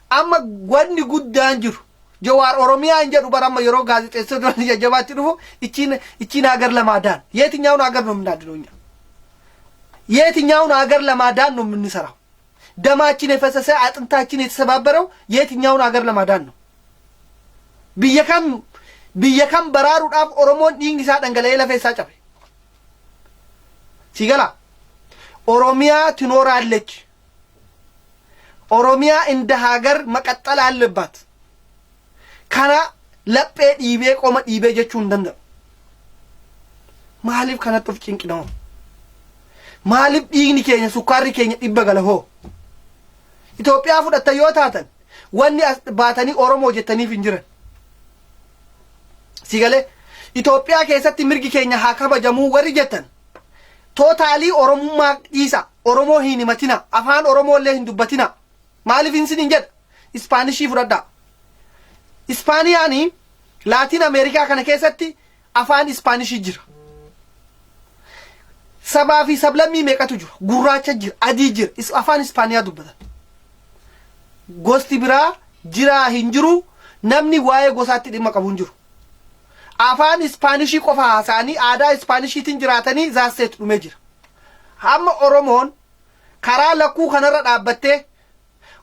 Amma wanni guddaan jiru Jawaar Oromiyaa hin jedhu bara amma yeroo gaazexeessitoota jajjabaatti dhufu ይቺን ሀገር ለማዳን የትኛውን ሀገር ነው የምናድነው? እኛ የትኛውን ሀገር ለማዳን ነው የምንሰራው? ደማችን የፈሰሰ፣ አጥንታችን የተሰባበረው የትኛውን ሀገር ለማዳን ነው? Biyya kam baraaruudhaaf Oromoon dhiigni isaa dhangala'ee lafee isaa cabe? Si gala, ኦሮሚያ ትኖራለች። ኦሮሚያ እንደ ሀገር መቀጠል አለባት። Kana laphee dhiibee qoma dhiibee jechuu hin danda'u. Maaliif kanatti of cinqina hoo? Maaliif dhiigni keenya, sukkaarri keenya dhibba gala hoo? Itoophiyaa fudhattan yoo taatan, wanni as baatanii Oromoo jettaniif hin jiran. Si galee, Itoophiyaa keessatti mirgi keenya haa kabajamuu warri jettan, totally Oromummaa dhiisa. Oromoo hin himatina. Afaan Oromoo illee hin dubbatina. Maaliif hin sin hin jedha? Ispaanishii fudhadhaa. Ispaaniyaanii Laatiin Ameerikaa kana keessatti afaan Ispaanishii jira. Sabaa fi sablammii meeqatu jira? Gurraacha jira, adii jira. Afaan Ispaaniyaa dubbatan. Gosti biraa jiraa hin jiru, namni waa'ee gosaatti dhimma qabu hin jiru. Afaan Ispaanishii qofa haasa'anii aadaa Ispaanishiitiin jiraatanii zaasseetu dhumee jira. Hamma Oromoon karaa lakkuu kanarra dhaabbattee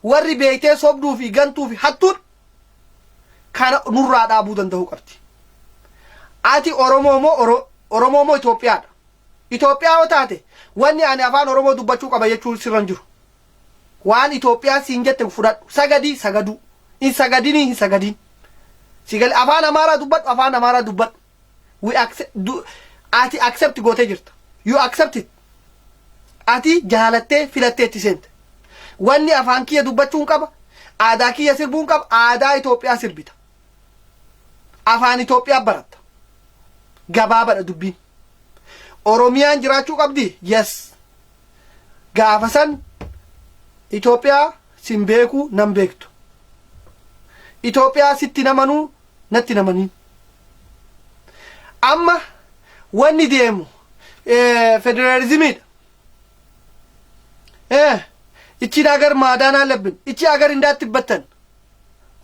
warri beektee sobduu fi gantuu fi hattuun kana nurraa dhaabuu danda'uu qabdi. Ati Oromoo moo Oromoo moo Itoophiyaadha? Itoophiyaa yoo taate, wanni ani afaan Oromoo dubbachuu qaba jechuun sirra hin jiru. Waan Itoophiyaa siin jette fudhadhu. Sagadii sagaduu. Hin sagadinii hin sagadin. Sigali afaan Amaaraa dubbadhu, afaan Amaaraa dubbadhu. We accept, ati accept gootee jirta. You accept it. Ati jaalattee filattee itti seente. Wanni afaan kiyya dubbachuun qaba. Aadaa kiyya sirbuun qaba. Aadaa Itoophiyaa sirbita. Afaan Itoophiyaa baratta. Gabaabadha dubbiin. Oromiyaan jiraachuu qabdi? Yes. Gaafa san Itoophiyaa sin beeku nan beektu. Itoophiyaa sitti namanuu natti namaniin. Amma wanni deemu federaalizimiidha. ይቺን ሀገር ማዳን አለብን። ይቺ ሀገር እንዳትበተን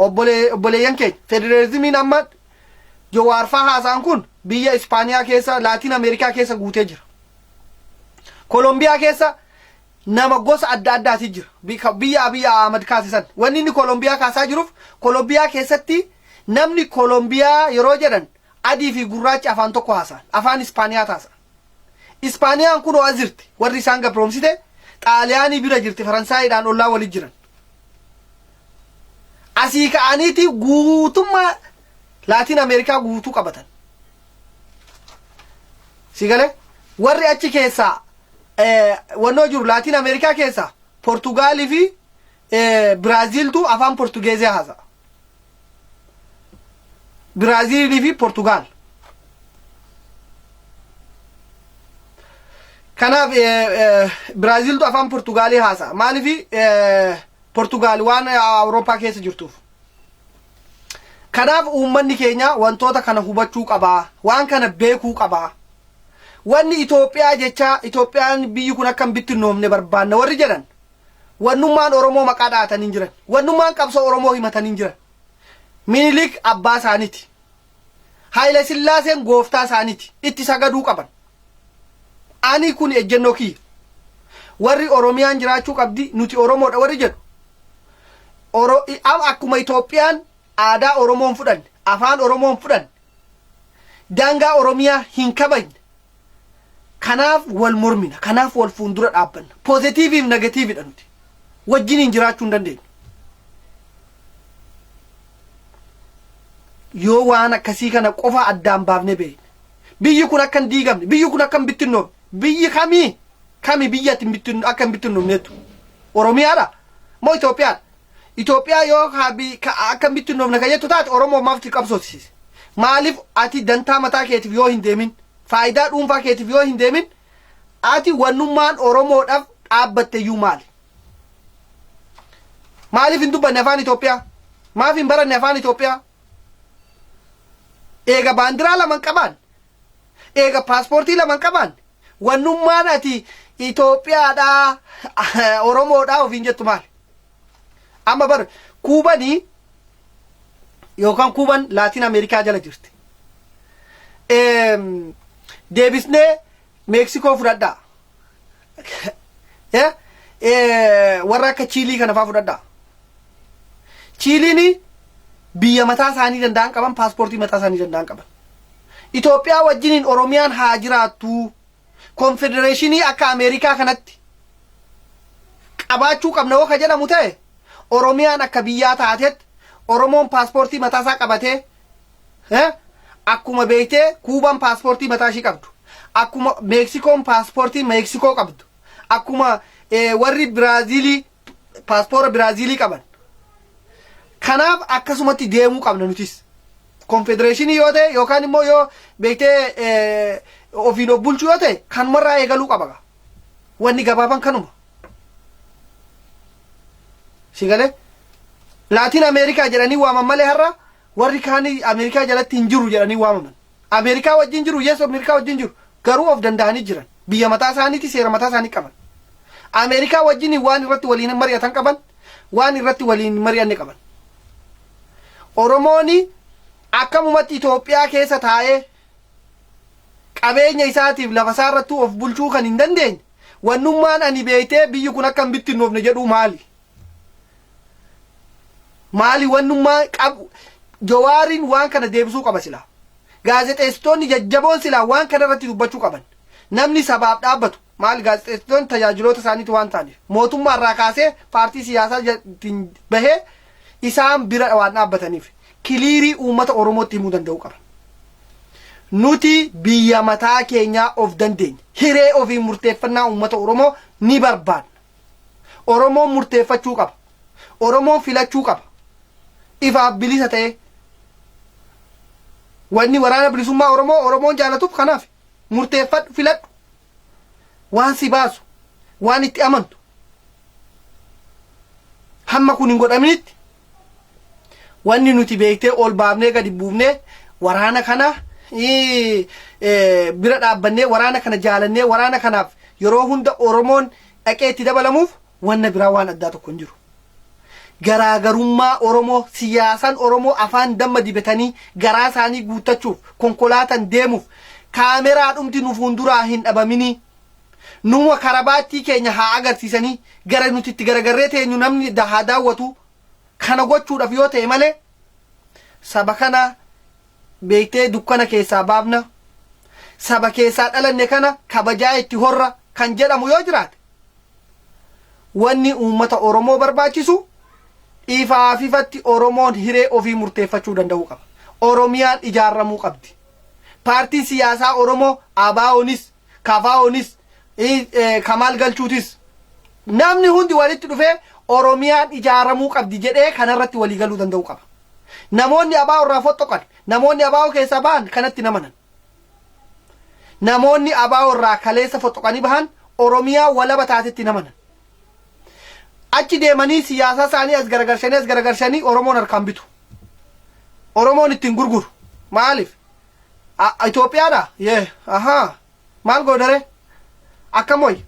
obboleeyyan keenya, federalizimiin amma Jawaarfaa haasaan kun biyya Ispaaniyaa keessa, Laatiin Ameerikaa keessa guutee jira. Kolombiyaa keessa nama gosa adda addaati jira. Biyya Abiy Ahmad kaasisan. Wanni inni Kolombiyaa kaasaa jiruuf, Kolombiyaa keessatti namni Kolombiyaa yeroo jedhan adii fi gurraachi afaan tokko haasa'an. Afaan Ispaaniyaa taasa'an. Ispaaniyaan kun as jirti. Warri isaan gabroomsite Xaaliyaanii bira jirti. Faransaayidhaan ollaa walit jiran. Asii ka'aniiti guutummaa Laatiin Ameerikaa guutuu qabatan. Si galee, warri achi keessaa wannoo jiru Laatiin Ameerikaa keessaa Portugaalii fi Biraaziiltu afaan Portugeezii haasa'a. Biraaziilii fi Portugaal. Kanaaf Biraaziiltu afaan Portugaalii haasa'a. Maaliif? Portugaal waan Awurooppaa keessa jirtuuf. Kanaaf uummanni keenya wantoota kana hubachuu qabaa, waan kana beekuu qabaa. Wanni Itoophiyaa jechaa Itoophiyaan biyyi kun akka hin bittinnoomne barbaanna warri jedhan wannummaan Oromoo maqaa dha'atanii hin jiran. Wannummaan qabsoo Oromoo himatanii hin jiran. Minilik abbaa isaaniiti. Haayila Sillaaseen gooftaa isaaniiti. Itti sagaduu qaban. Ani kun ejjennoo kiyya. Warri Oromiyaan jiraachuu qabdi nuti Oromoodha warri jedhu. Oro, akkuma Itoophiyaan aadaa Oromoo hin fudhanne, afaan Oromoo hin fudhanne, daangaa Oromiyaa hin kabajne. Kanaaf wal mormina, kanaaf wal fuuldura dhaabbanna. Positive fi negativedha nuti. Wajjiniin jiraachuu hin dandeenyu. Yoo waan akkasii kana qofa addaan baafnee beekne. Biyyi kun akka hin diigamne, biyyi kun akka hin bittinnoofne, biyyi kamii kami biyya ati akka hin bittinnoofneettu? Oromiyaadha moo Itoophiyaadha? Itoophiyaa yoo akka hin bittinnoofne kan jettu taate Oromoo maaf itti qabsoofsiise? Maaliif ati dantaa mataa keetiif yoo hin deemin, faayidaa dhuunfaa keetiif yoo hin deemin, ati wannummaan Oromoodhaaf dhaabbatte iyyuu maali? Maaliif hin dubbanne afaan Itoophiyaa? Maaf hin baranne afaan Itoophiyaa? Eega baandiraa lama hin qabaan, eega paaspoortii lama hin qabaan, wannummaan ati Itoophiyaadhaa Oromoodhaa ofiin jettu maali? Amma bar Kuubanii yookaan Kuuban Laatiin Ameerikaa jala jirti. Deebisnee Meeksikoo fudhadhaa. Warra akka Chiilii kana faa fudhadhaa. Chiiliin biyya mataa isaanii danda'an qaban, paaspoortii mataa isaanii danda'an qaban. Itoophiyaa wajjiniin Oromiyaan haa jiraattu. Konfedereeshinii akka Ameerikaa kanatti qabaachuu qabna yoo ka jedhamu ta'e Oromiyaan akka biyyaa taatetti Oromoon paaspoortii mataa isaa qabatee akkuma beektee Kuubaan paaspoortii mataa ishii qabdu, akkuma Meeksikoon paaspoortii Meeksikoo qabdu, akkuma warri Biraaziilii paaspoora Biraaziilii qaban. Kanaaf akkasumatti deemuu qabna nutis. Konfedereeshinii yoo ta'e yookaan immoo yoo beektee ofiin of bulchuu yoo ta'e kanumarraa eegaluu qaba. Wanni gabaabaan kanuma. Si galee? Laatiin Ameerikaa jedhanii waaman malee har'a warri kaanii Ameerikaa jalatti hin jiru jedhanii waamaman. Ameerikaa wajjin jiru, yes, Ameerikaa wajjin jiru. Garuu of danda'anii jiran. Biyya mataa isaaniiti, seera mataa isaanii qaban. Ameerikaa wajjin waan irratti waliin mari'atan qaban, waan irratti waliin mari'anne qaban. Oromooni akkamumatti Itoophiyaa keessa taa'ee qabeenya isaatiif lafa isaa irrattuu of bulchuu kan hin dandeenye wannummaan ani beektee biyyi kun akka hin bittinnoofne jedhuu maali? Maali wannummaa qabu? Jawaariin waan kana deebisuu qaba silaa. Gaazexeessitoonni jajjaboon silaa waan kana irratti dubbachuu qaban. Namni sabaaf dhaabbatu maali gaazexeessitoonni tajaajiloota isaaniiti waan ta'aniif. Mootummaa irraa kaasee paartii siyaasaa ittiin bahee isaan bira waan dhaabbataniif clear uummata Oromootti himuu danda'uu qaban. Nuti biyya mataa keenyaa of dandeenya. Hiree ofii murteeffannaa uummata Oromoo ni barbaanna. Oromoon murteeffachuu qaba. Oromoon filachuu qaba. Ifaaf bilisa ta'ee. Wanni waraana bilisummaa Oromoo Oromoon jaalatuuf kanaaf murteeffadhu filadhu. Waan si baasu, waan itti amantu. Hamma kun hin godhaminitti wanni nuti beektee ol baafnee gadi buufnee waraana kana bira dhaabbannee waraana kana jaalannee waraana kanaaf yeroo hunda Oromoon dhaqee itti dabalamuuf wanna biraa waan addaa tokko hin jiru. Garaagarummaa Oromoo siyaasan Oromoo afaan damma dibatanii garaa isaanii guuttachuuf konkolaataan deemuuf kaameraa dhumti nu fuulduraa hin dhabaminii. Numa karabaattii keenya haa agarsiisanii gara nuti itti garagarree teenyu namni haa daawwatu kana gochuudhaaf yoo ta'e malee saba kana beektee dukkana keessaa baafna saba keessaa dhalanne kana kabajaa itti horra kan jedhamu yoo jiraate wanni uummata Oromoo barbaachisu ifaaf ifatti Oromoon hiree ofii murteeffachuu danda'uu qaba. Oromiyaan ijaarramuu qabdi. Paartiin siyaasaa Oromoo ABO'nis, KFO'nis, Kamaal Galchuutis namni hundi walitti dhufee Oromiyaan ijaaramuu qabdi jedhee kanarratti walii galuu danda'uu qaba. Namoonni ABO irraa fottoqan, namoonni ABO keessaa bahan kanatti namanan. Namoonni ABO irraa kaleessa fottoqanii bahan Oromiyaa walaba taatetti namanan. Achi deemanii siyaasaa isaanii as garagalchanii as garagalchanii Oromoon harkaan bitu. Oromoon ittiin gurguru. Maaliif? Itoophiyaadha? Yee, ahaa. Maal goodare? Akkam wayya?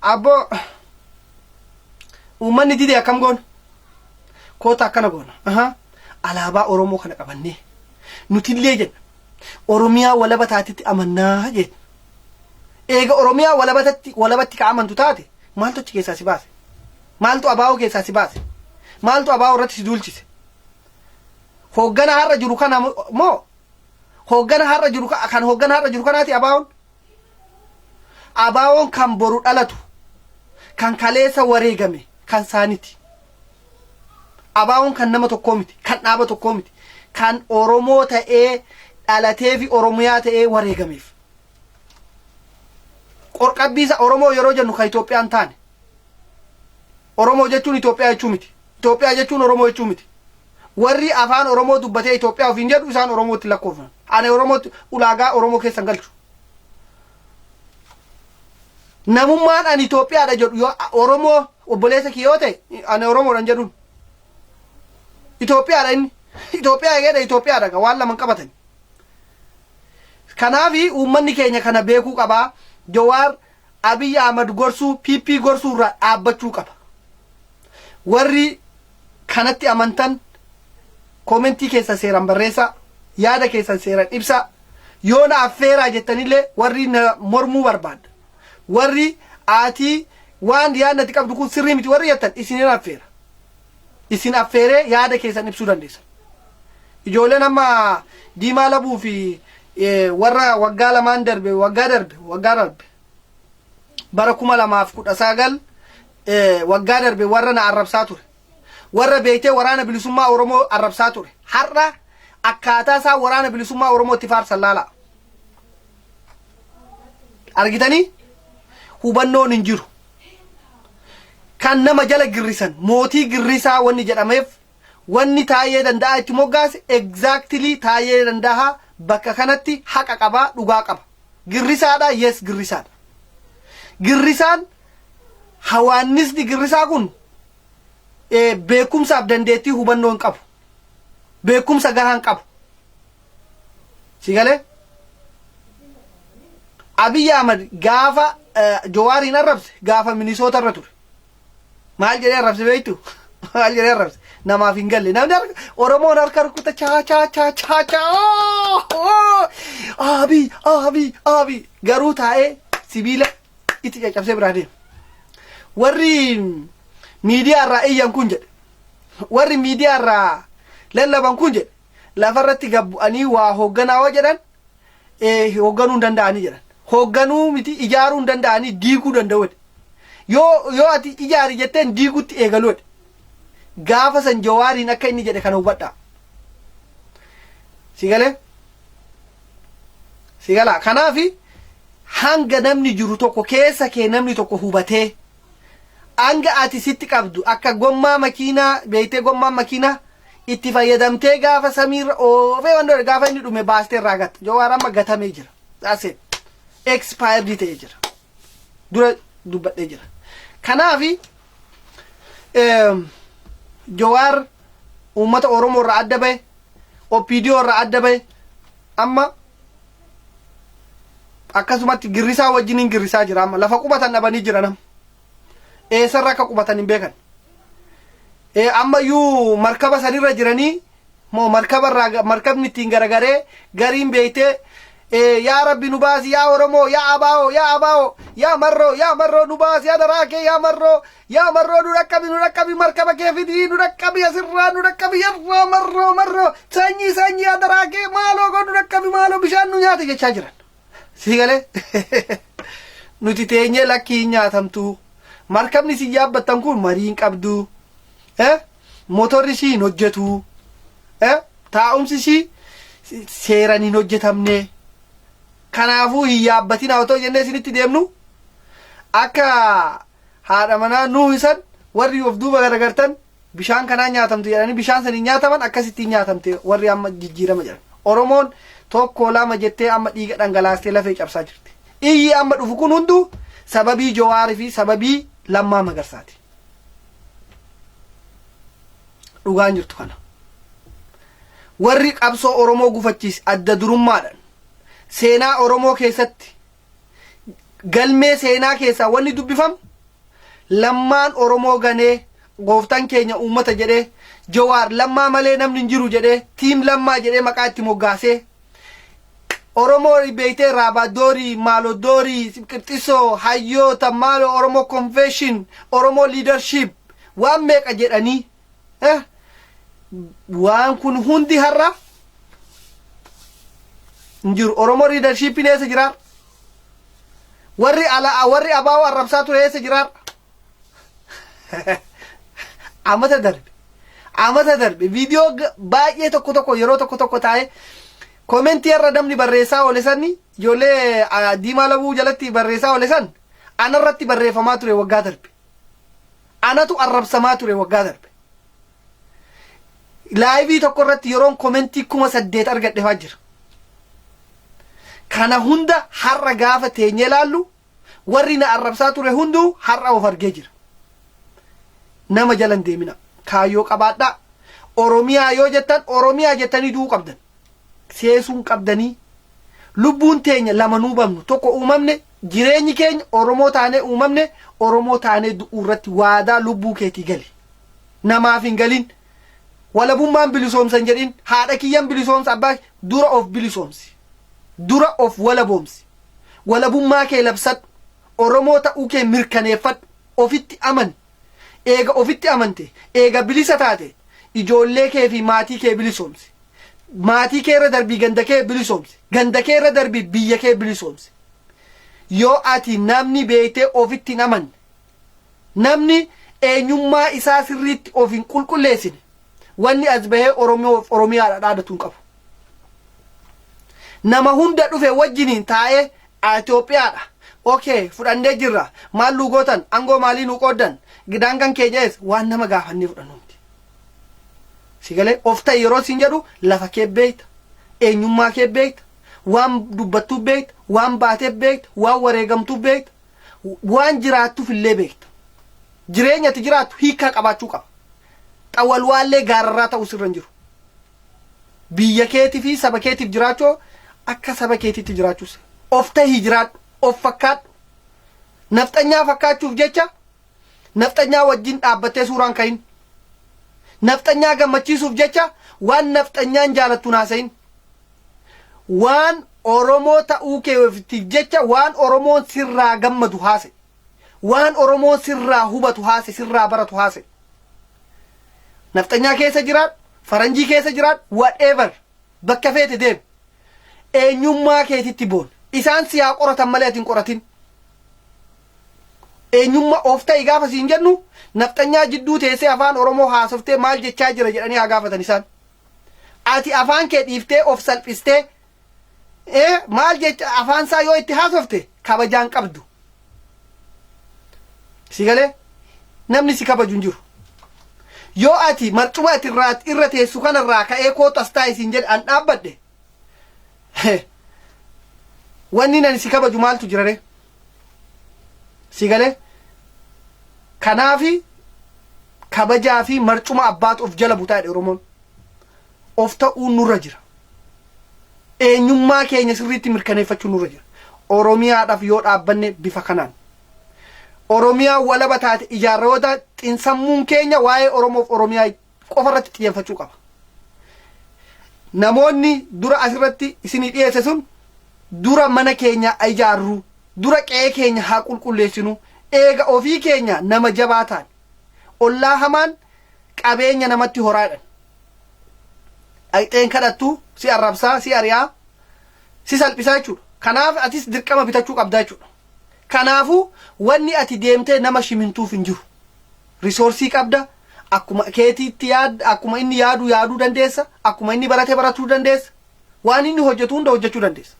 Abboo uummanni dide akkam goona? Koota akkana goona. Ahaa. Alaabaa Oromoo kana qabannee nutillee jenna. Oromiyaa walaba taatetti amannaa jenna. Eega Oromiyaa walabatatti walabatti ka amantu taate maaltu achi keessaa si baase? Maaltu abaa'oo keessaa si baase? Maaltu abaa'oo irratti si duulchise? Hooggana har'a jiru kana moo hooggana har'a jiru kan hooggana har'a jiru kanaati abaa'oon? Abaa'oon kan boru dhalatu kan kaleessa wareegame kan saaniti. Abaa'oon kan nama tokkoo miti, kan dhaaba tokkoo miti, kan Oromoo ta'ee dhalatee fi Oromiyaa ta'ee wareegameef. Qorqabbiisa Oromoo yeroo jennu kan Itoophiyaan taane. Oromoo jechuun Itoophiyaa jechuu miti. Itoophiyaa jechuun Oromoo jechuu miti. Warri afaan Oromoo dubbatee Itoophiyaa ofiin jedhu isaan Oromootti lakkoofnan. Ani Oromootti ulaagaa Oromoo keessa hin galchu. Namummaan ani Itoophiyaadha jedhu yoo Oromoo obboleessa kiyya yoo ta'e ani Oromoodha hin jedhuun. Itoophiyaadha inni. Itoophiyaa egeedha Itoophiyaadha waan lama hin qabatani. Kanaaf uummanni keenya kana beekuu qaba. Jawaar Abiy Ahmad gorsuu PP gorsuu irraa dhaabbachuu qaba. Warri kanatti amantan koomentii keessan seeraan barreessaa, yaada keessan seeraan ibsaa. Yoo na affeeraa jettanillee warri na mormuu barbaadda. Warri aatii waan yaadni ati qabdu kun sirrii miti warri jettan isinin affeera. Isin affeeree yaada keessan ibsuu dandeessan. Ijoolleen amma diimaa labuu fi warra waggaa lamaan darbe waggaa darbe waggaa darbe bara 2019 waggaa darbe warra na arrabsaa ture. Warra beektee waraana bilisummaa Oromoo arrabsaa ture. Har'a akkaataa isaa waraana bilisummaa Oromoo itti faarsan laalaa. Argitanii? Hubannoon hin jiru. Kan nama jala girrisan mootii girrisaa wanni jedhameef wanni Taayyee Danda'aa itti moggaase exactly Taayyee Danda'aa bakka kanatti haqa qabaa dhugaa qaba. Girrisaadha yes girrisaadha. Girrisaan hawaannisni girrisaa kun beekumsaaf dandeettii hubannoo hin qabu. Beekumsa gahaa hin qabu. Si galee? Abiy Ahmad gaafa Jawaariin arrabse gaafa Minisoota irra ture. Maal jedhee arrabse beektu? Maal jedhee arrabse? Namaaf hin galle. Namni harka Oromoon harka rukuta chaa chaa chaa chaa chaa. Abiy Abiy Abiy garuu taa'ee sibiila itti caccabsee biraa deema. Warri miidiyaa irraa iyyan kun jedhe. Warri miidiyaa irraa lallaban kun jedhe. Lafarratti gad bu'anii waa hoogganaa yoo jedhan hoogganuu hin danda'anii jedhan. Hoogganuu miti ijaaruu hin danda'anii diiguu danda'u jedhe. Yoo ati ijaari jetteen diigutti eegalu jedhe. Gaafa san Jawaariin akka inni jedhe kana hubadhaa. Si galee? Si galaa? Kanaafi hanga namni jiru tokko keessa kee namni tokko hubatee hanga ati sitti qabdu akka gommaa makiinaa beektee gommaan makiinaa itti fayyadamtee gaafa samiirra oofee waan gaafa inni dhume baastee irraa gatta. Jawaar amma gatamee jira. That's it. Expired ta'ee jira. Dura dubbadhee jira. Kanaafi Jawaar uummata Oromoo irraa adda bahe, OPDO irraa adda bahe, amma akkasumatti girrisaa wajjiniin girrisaa jira amma lafa qubatan dhabanii jira nam. Eessarra akka qubatan hin beekan. Ammayyuu markaba sanirra jiranii moo markaba irraa markabni ittiin garagaree gariin beektee yaa rabbi nu baasi yaa Oromoo yaa Abaa'oo yaa Abaa'oo yaa Marroo yaa Marroo nu baasi yaa daraakee yaa Marroo yaa Marroo nu dhaqqabi nu dhaqqabi markaba kee fidii nu dhaqqabi asirraa nu dhaqqabi yarraa Marroo Marroo sanyii sanyii yaa daraakee maaloo koo nu dhaqqabi maaloo bishaan nu nyaate jechaa jiran. Sii galee nuti teenyee lakkii hin nyaatamtu markabni si yaabbattan kun marii hin qabdu motorri isii hin hojjetu taa'umsi isii seeran hin hojjetamne kanaafuu hin yaabbatina otoo jennee isinitti deemnu akka haadha manaa nuu isan warri of duuba garagartan bishaan kanaan nyaatamtu jedhanii bishaan saniin nyaataman akkasittiin nyaatamte warri amma jijjiirama jedhan. Oromoon tokko lama jettee amma dhiiga dhangalaastee lafee cabsaa jirti. Iyyi amma dhufu kun hunduu sababii Jawaarii fi sababii Lammaa Magarsaati. Dhugaan jirtu kana. Warri qabsoo Oromoo gufachiise adda durummaadhaan seenaa Oromoo keessatti, galmee seenaa keessaa wanni dubbifamu, Lammaan Oromoo ganee, gooftaan keenya uummata jedhee, Jawaar Lammaa malee namni hin jiru jedhee, Team Lammaa jedhee maqaa itti moggaasee, Oromoo beektee, Raabaaddoorii, Maalodoorii, Qirxisoo, Hayyoota, Maaloo, Oromoo Convention, Oromoo Leadership, waan meeqa jedhanii, waan kun hundi har'a hin jiru. Oromoo Leadershipiin eessa jiraa? Warri ala, warri abaa'oo arrabsaa ture eessa jiraa? Amata darbe viidiyoo baay'ee tokko tokko, yeroo tokko tokko taa'ee commentii irra namni barreessaa oole sanni, ijoollee diimaa labuu jalatti barreessaa oole san, anarratti barreeffamaa ture waggaa darbe. Anatu arrabsamaa ture waggaa darbe. Live tokko irratti yeroon commentii 8,000 argadhe faa jira. Kana hunda har'a gaafa teenyee laallu, warri na arrabsaa ture hunduu har'a of argee jira. Nama jala hin deemina. Kaayyoo qabaadhaa. Oromiyaa yoo jettan, Oromiyaa jettanii du'uu qabdan. Seesuun qabdanii. Lubbuun teenya lama nuu bamnu, tokko uumamne, jireenyi keenya Oromoo taanee uumamne, Oromoo taanee du'uu irratti waadaa lubbuu keetii gali. Namaaf hin galin. Walabummaan bilisoomsan jedhin, haadha kiyyan bilisoomsa, abbaa dura of bilisoomsi. Dura of walaboomsi. Walabummaa kee labsadhu. Oromoo ta'uu kee mirkaneeffadhu. Ofitti amani. Eega ofitti amante, eega bilisa taate, ijoollee kee fi maatii kee bilisoomsi. Maatii kee irra darbii ganda kee bilisoomsi. Ganda kee irra darbii biyya kee bilisoomsi. Yoo ati namni beektee ofitti hin amanne, namni eenyummaa isaa sirriitti of hin qulqulleessine, wanni as bahee Oromoo Oromiyaadha dhaadatu hin qabu. Nama hunda dhufe wajjiniin taa'ee Itoophiyaadha. Okay, fudhannee jirra. Maal nuu gootan? Aangoo maalii nuu qooddan? Daangaan keenya eessa? Waan nama gaafannee fudhannu miti. Si galee, of ta'e yeroo siin jedhu, lafa kee beekta. Eenyummaa kee beekta. Waan dubbattuu beekta. Waan baateef beekta. Waan wareegamtuuf beekta. Waan jiraattuuf illee beekta. Jireenya ati jiraattu hiikaa qabaachuu qaba. Xawalwaallee gaararraa ta'uu sirra hin jiru. Biyya keetii fi saba keetiif jiraachuu, akka saba keetiitti jiraachuus of tahii jiraadhu, of fakkaadhu. Nafxanyaa fakkaachuuf jecha nafxanyaa wajjin dhaabbattee suuraan kahin. Nafxanyaa gammachiisuuf jecha waan nafxanyaan jaalattu naasayin. Waan Oromoo ta'uu keetiif jecha waan Oromoon sirraa gammadu haase. Waan Oromoon sirraa hubatu haase, sirraa baratu haase. Nafxanyaa keessa jiraadhu, faranjii keessa jiraadhu, whatever, bakka feete deemi. Eenyummaa keetitti boon. Isaan si haa qoratan malee ati hin qoratin. Eenyummaa of ta'i gaafa siin jennu, nafxanyaa jidduu teessee afaan Oromoo haasoftee maal jechaa jira jedhanii haa gaafatan isaan. Ati afaan kee dhiiftee of salphistee maal jecha afaan isaa yoo itti haasofte kabajaan qabdu. Si galee, namni si kabaju hin jiru. Yoo ati marcuma ati irra teessu kanarraa ka'ee kootu as taa'e siin jedhe, an dhaabbadhe, wanni nani si kabaju maaltu jira ree? Si galee, kanaafi kabajaa fi marcuma abbaatu of jala butaa jedhe Oromoon. Of ta'uun nurra jira. Eenyummaa keenya sirriitti mirkaneeffachuun nurra jira. Oromiyaadhaaf yoo dhaabbanne bifa kanaan. Oromiyaa walaba taate ijaarroota, xinsammuun keenya waa'ee Oromoof Oromiyaa qofa irratti xiyyeeffachuu qaba. Namoonni dura asirratti isinii dhiyeesse sun, dura mana keenya ijaarru, dura qe'ee keenya haa qulqulleessinu, eega ofii keenya nama jabaa taane, ollaa hamaan qabeenya namatti horaadhan. Dhaqxeen kadhattu si arrabsaa, si ari'aa, si salphisaa jechuudha. Kanaaf atis dirqama bitachuu qabdaa jechuudha. Kanaafuu wanni ati deemtee nama shimintuuf hin jiru. Resource qabda. Akkuma keetiitti yaad, akkuma inni yaadu yaaduu dandeessa. Akkuma inni barate baratuu dandeessa. Waan inni hojjetu hunda hojjechuu dandeessa.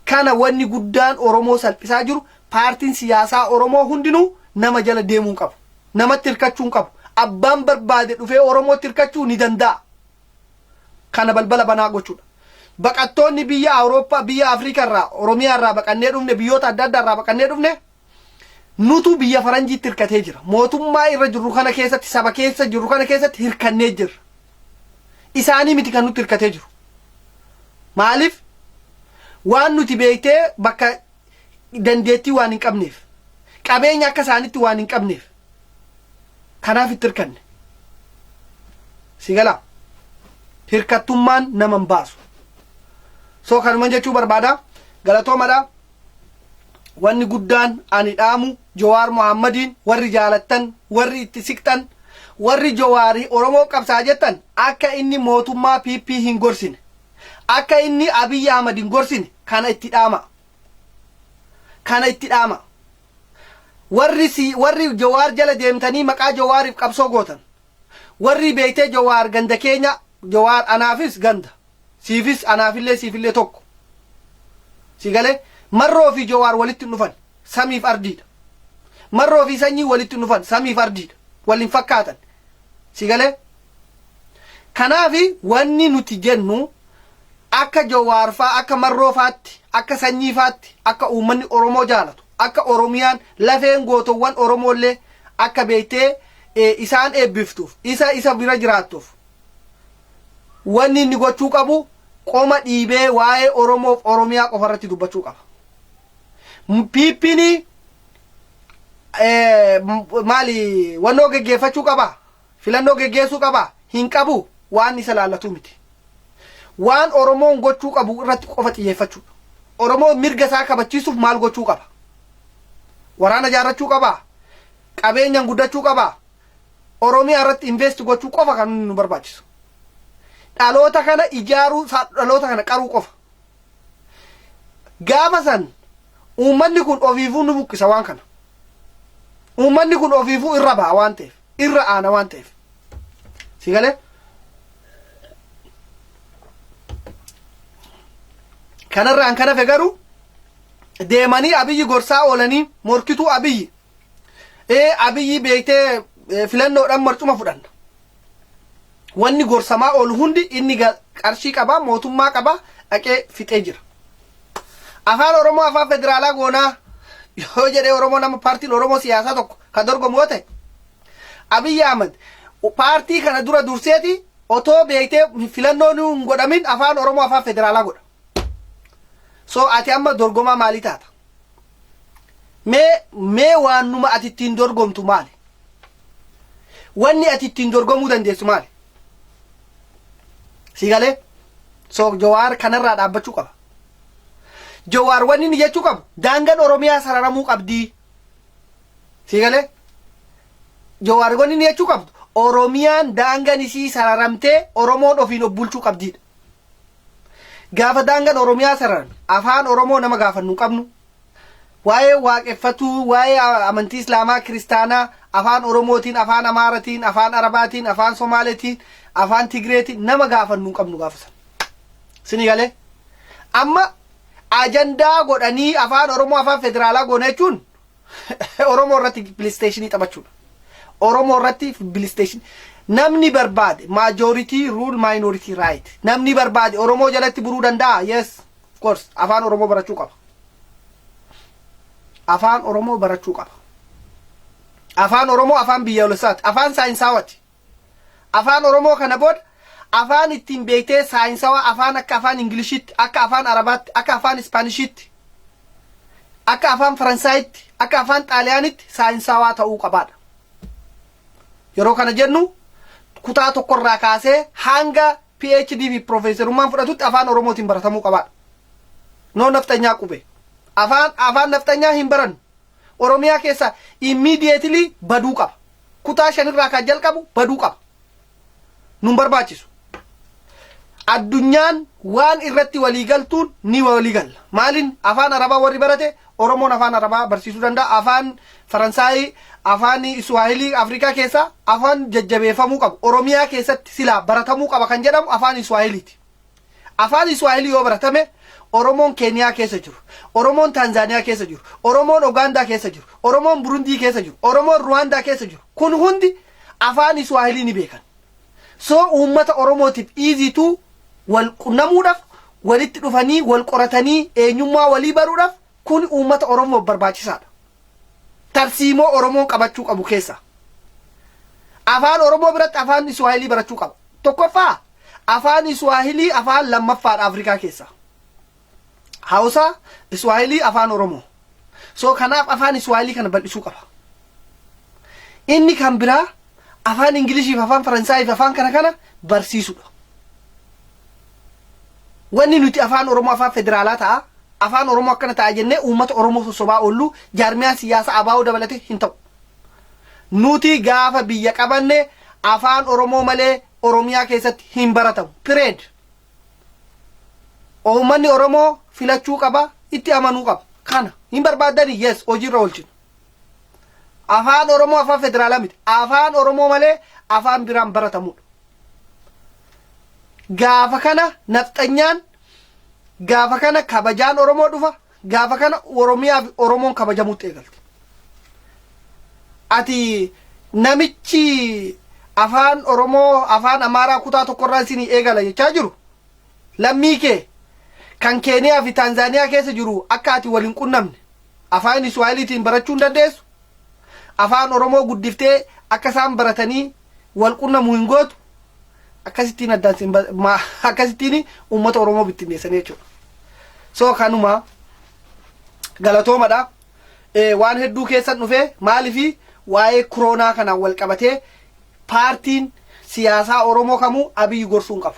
Kana wanni guddaan Oromoo salphisaa jiru, paartiin siyaasaa Oromoo hundinuu nama jala deemuu hin qabu. Namatti hirkachuu hin qabu. Abbaan barbaade dhufee Oromootti hirkachuu ni danda'a. Kana balbala banaa gochuudha. Baqattoonni biyya Awurooppaa, biyya Afrikaa irraa, Oromiyaa irraa baqannee dhufne, biyyoota adda addaa irraa baqannee dhufne, nutu biyya faranjiitti hirkatee jira. Mootummaa irra jirru kana keessatti, saba keessa jirru kana keessatti hirkannee jirra. Isaanii miti kan nutti hirkatee jiru. Maaliif? Waan nuti beektee bakka dandeettii waan hin qabneef, qabeenya akka isaanitti waan hin qabneef, kanaaf itti hirkanne. Si galaa? Hirkattummaan nama hin baasu. So kanuman jechuu barbaada. Galatoomadha. Wanni guddaan ani dhaamu, Jawaar Mohammadiin warri jaalattan, warri itti siqxan, warri Jawaarii Oromoo qabsaa jettan, akka inni mootummaa PP hin gorsine, akka inni Abiyyi Ahmad hin gorsine, kana itti dhaama. Kana itti dhaama. Warri si warri Jawaar jala deemtanii maqaa Jawaariif qabsoo gootan, warri beektee Jawaar ganda keenya, Jawaar anaafis ganda, siifis anaafillee siifillee tokko. Si galee? Marroo fi Jawaar walitti hin dhufan, samiif ardiidha. Marroo fi Sanyii walitti hin dhufan, samiif ardiidha. Wal hin fakkaatan. Si galee? Kanaafi wanni nuti jennu, akka Jawaar faa, akka Marroo faatti, akka Sanyii faatti, akka uummanni Oromoo jaalatu, akka Oromiyaan lafeen gootowwan Oromoollee akka beektee isaan eebbiftuuf, isa bira jiraattuuf, wanni inni gochuu qabu qoma dhiibee waa'ee Oromoof Oromiyaa qofa irratti dubbachuu qaba. PP'n maali wannoo geggeeffachuu qaba? Filannoo geggeessuu qaba? Hin qabu, waan isa laallatu miti. Waan Oromoon gochuu qabu irratti qofa xiyyeeffachuudha. Oromoon mirga isaa kabachiisuuf maal gochuu qaba? Waraana ijaarrachuu qaba? Qabeenyaan guddachuu qaba? Oromiyaa irratti invest gochuu qofa kan nu barbaachisu. Dhaloota kana ijaaruu, dhaloota kana qaruu qofa. Gaafa san uummanni kun ofiifuu nu buqqisa waan kana. Uummanni kun ofiifuu irra ba'a waan ta'eef, irra aana waan ta'eef. Si galee? Kanarraan kan hafe garuu deemanii Abiyyi gorsaa oolanii, morkituu Abiyyi. Abiyyi beektee filannoodhaan marcuma fudhanna. Wanni gorsamaa oolu hundi inni qarshii qabaa, mootummaa qabaa, dhaqee fixee jira. Afaan Oromoo afaan federaalaa goonaa yoo jedhee, Oromoo nama paartiin Oromoo siyaasaa tokko kan dorgomu yoo ta'e, Abiyyi Ahmad paartii kana dura durseeti otoo beektee filannoon hin godhamin afaan Oromoo afaan federaalaa godha. So ati amma dorgomaa maalii taata? Mee waan numa ati ittiin dorgomtu maali? Wanni ati ittiin dorgomuu dandeessu maali? Si galee? So Jawaar kanarraa dhaabbachuu qaba. Jawaar wanni inni jechuu qabu, daangaan Oromiyaa sararamuu qabdii. Si galee? Jawaar wanni inni jechuu qabdu, Oromiyaan daangaan isii sararamtee Oromoon ofiin of bulchuu qabdiidha. Gaafa daangaan Oromiyaa sararame, afaan Oromoo nama gaafannu hin qabnu. Waa'ee waaqeffatuu, waa'ee amantii Islaamaa, Kiristaanaa, afaan Oromootiin, afaan Amaaratiin, afaan Arabaatiin, afaan Somaaleetiin, afaan Tigreetiin nama gaafannu hin qabnu gaafa sana. Sini galee? Amma ajandaa godhanii afaan Oromoo afaan federaalaa goona jechuun Oromoo irratti PlayStation taphachuudha. Oromoo irratti PlayStation namni barbaade, majority rule, minority right. Namni barbaade Oromoo jalatti buruu danda'a. Yes, of course, afaan Oromoo barachuu qaba. Afaan Oromoo barachuu qaba. Afaan Oromoo afaan biyyoolessaati. Afaan saayinsaawati. Afaan Oromoo kana booda afaan ittiin beektee saayinsawaa, afaan akka afaan Ingiliishitti, akka afaan Arabaatti, akka afaan Ispaanishitti, akka afaan Faransaayitti, akka afaan Xaaliyaanitti saayinsawaa ta'uu qabaadha. Yeroo kana jennu, kutaa tokkorraa kaasee hanga PhD fi piroofeesarummaan fudhatutti afaan Oromootiin baratamuu qabaadha. No nafxanyaa qubee. Afaan nafxanyaa hin barannu. Oromiyaa keessa immediately baduu qaba. Kutaa shanirraa kan jalqabu baduu qaba. Nun barbaachisu. Addunyaan waan irratti walii galtuun ni walii galla. Maaliin? Afaan Arabaa warri barate Oromoon afaan Arabaa barsiisuu danda'a. Afaan Faransaayii, afaan Iswaahilii Afrikaa keessaa afaan jajjabeeffamuu qabu. Oromiyaa keessatti silaa baratamuu qaba kan jedhamu afaan Iswaahiliiti. Afaan Iswaahilii yoo baratame, Oromoon Keeniyaa keessa jiru, Oromoon Taanzaaniyaa keessa jiru, Oromoon Ugaandaa keessa jiru, Oromoon Burundii keessa jiru, Oromoon Ruwaandaa keessa jiru, kun hundi afaan Iswaahilii ni beekan. So uummata Oromootiif easy to wal qunnamuudhaaf, walitti dhufanii wal qoratanii eenyummaa walii baruudhaaf, kun uummata Oromoof barbaachisaadha. Tarsiimoo Oromoon qabachuu qabu keessa. Afaan Oromoo biratti afaan Iswaahilii barachuu qaba. Tokkoffaa, Afaan Iswaahilii afaan lammaffaadha Afrikaa keessa. Hausaa, Iswaahilii, Afaan Oromoo. So kanaaf afaan Iswaahilii kana bal'isuu qaba. Inni kan biraa afaan Ingilishii fi afaan Faransaayii fi afaan kana kana barsiisudha. Wanni nuti afaan Oromoo afaan federaalaa ta'a, afaan Oromoo akkana ta'a jennee uummata Oromoo sossobaa oollu, jaarmiyaa siyaasaa ABO dabalatee, hin ta'u. Nuti gaafa biyya qabanne afaan Oromoo malee Oromiyaa keessatti hin baratamu. Period. Uummanni Oromoo filachuu qaba, itti amanuu qaba. Kana hin barbaaddani, yes, hojiirra oolchina. Afaan Oromoo afaan federaalaa miti. Afaan Oromoo malee afaan biraan baratamudha. Gaafa kana nafxanyaan, gaafa kana kabajaan Oromoo dhufa, gaafa kana Oromiyaa fi Oromoon kabajamuutti eegalti. Ati namichi afaan Oromoo, afaan Amaaraa kutaa tokkorraa isinii eegala jechaa jiru, lammii kee kan Keeniyaa fi Taanzaaniyaa keessa jiru akka ati waliin qunnamne afaan Iswaahiliitiin barachuu hin dandeessu. Afaan Oromoo guddiftee akka isaan baratanii wal qunnamu hin gootu. Akkasittiin addaan sin akkasittiin uummata Oromoo bittinneessanii jechuudha. So kanuma, galatoomadha. Waan hedduu keessan dhufee maalifi waa'ee koronaa kanaan wal qabatee paartiin siyaasaa Oromoo kamuu Abiyyi gorsuu hin qabu.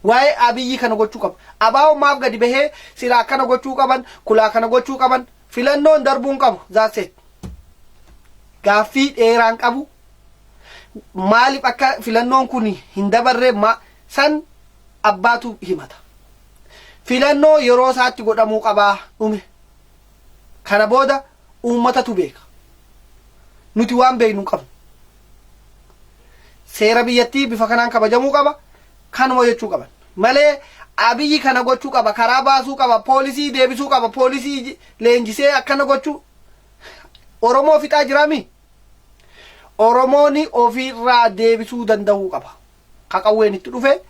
Waa'ee Abiyyi kana gochuu qabu. ABO maaf gadi bahee silaa akkana gochuu qaban, kulaa kana gochuu qaban, filannoon darbuu hin qabu. That's it. Gaaffii dheeraan qabu. Maaliif akka filannoon kun hin dabarre san abbaatu himata. Filannoo yeroo isaatti godhamuu qabaa, dhume. Kana booda uummatatu beeka. Nuti waan beeknu hin qabnu. Seera biyyattii bifa kanaan kabajamuu qaba. Kanuma jechuu qaban. Malee Abiyyi kana gochuu qaba, karaa baasuu qaba, poolisii deebisuu qaba, poolisii leenjisee akkana gochuu. Oromoo fixaa jiraami? Oromoon ofirraa deebisuu danda'uu qaba. Ka qawween itti dhufe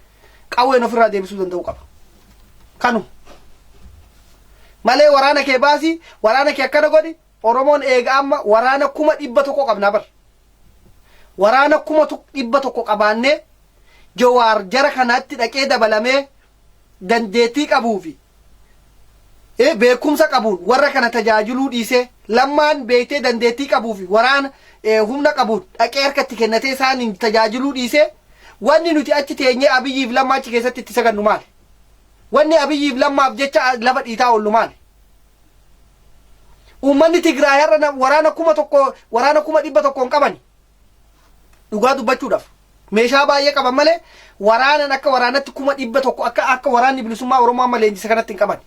qawween ofirraa deebisuu danda'uu qaba. Kanuma. Malee waraana kee baasii, waraana kee akkana godhi, Oromoon eega amma waraana 100,000 qabnaa bar. Waraana 100,000 qabaannee, Jawaar jara kanatti dhaqee dabalamee dandeettii qabuu fi beekumsa qabuun warra kana tajaajiluu dhiisee, Lammaan beektee dandeettii qabuu fi waraana humna qabuun dhaqee harkatti kennatee isaaniin tajaajiluu dhiisee, wanni nuti achi teenyee Abiyyiif Lammaa achi keessatti itti sagannu maali? Wanni Abiyyiif Lammaaf jecha lafa dhiitaa oollu maali? Uummanni Tigraay har'a waraana 1000, waraana 100,000 hin qabani. Dhugaa dubbachuudhaaf. Meeshaa baay'ee qaban malee waraanan akka waraanatti 100,000 akka waraanni bilisummaa Oromoo amma leenjisa kanatti hin qaban.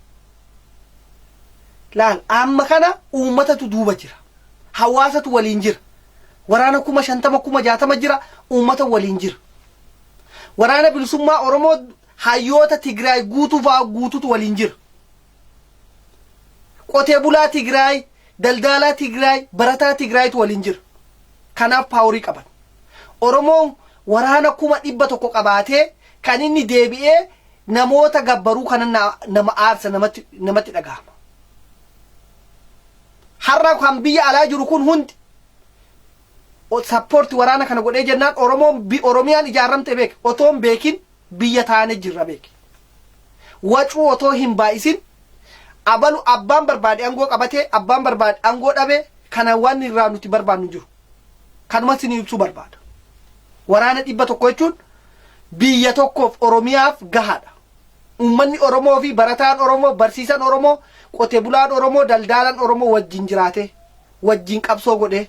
Laal, amma kana uummatatu duuba jira. Hawaasatu waliin jira. Waraana 50,000, 60,000 jira, uummata waliin jira. Waraana bilisummaa Oromoo hayyoota Tigraay guutuu fa'aa guututu waliin jira. Qotee bulaa Tigraay, daldaalaa Tigraay, barataa Tigraayitu waliin jira. Kanaaf power qaban. Oromoon waraana 100,000 qabaatee kan inni deebi'ee namoota gabbaruu kana nama aarsa, namatti dhagahama. Har'a kan biyya alaa jiru kun hundi support waraana kana godhee jennaan, Oromoon Oromiyaan ijaaramte beek, otoo hin beekin biyya taane jirra beek. Wacuu otoo hin baay'isin, abalu abbaan barbaade aangoo qabatee, abbaan barbaade aangoo dhabe, kana waan irraa nuti barbaannu jiru. Kanuma isin ibsuu barbaada. Waraana 100 jechuun biyya tokkoof, Oromiyaaf gahaadha. Uummanni Oromoo fi barataan Oromoo, barsiisan Oromoo, qote bulaan Oromoo, daldaalaan Oromoo wajjin jiraate, wajjin qabsoo godhee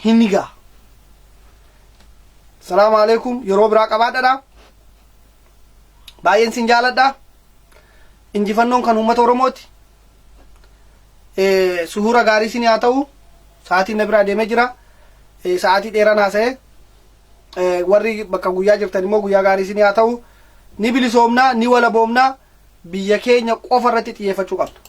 hin gaha. Salaamu alaikum, yeroo biraa qabaadhadha. Baay'een sin jaaladha. Injifannoon kan uummata Oromooti. Suhuura gaarii isin haa ta'u. Sa'aatiin na biraa deemee jira. Sa'aatii dheeraan haasa'e. Warri bakka guyyaa jirtan immoo guyyaa gaarii isin haa ta'u. Ni bilisoomnaa, ni walaboomnaa, biyya keenya qofa irratti xiyyeeffachuu qabna.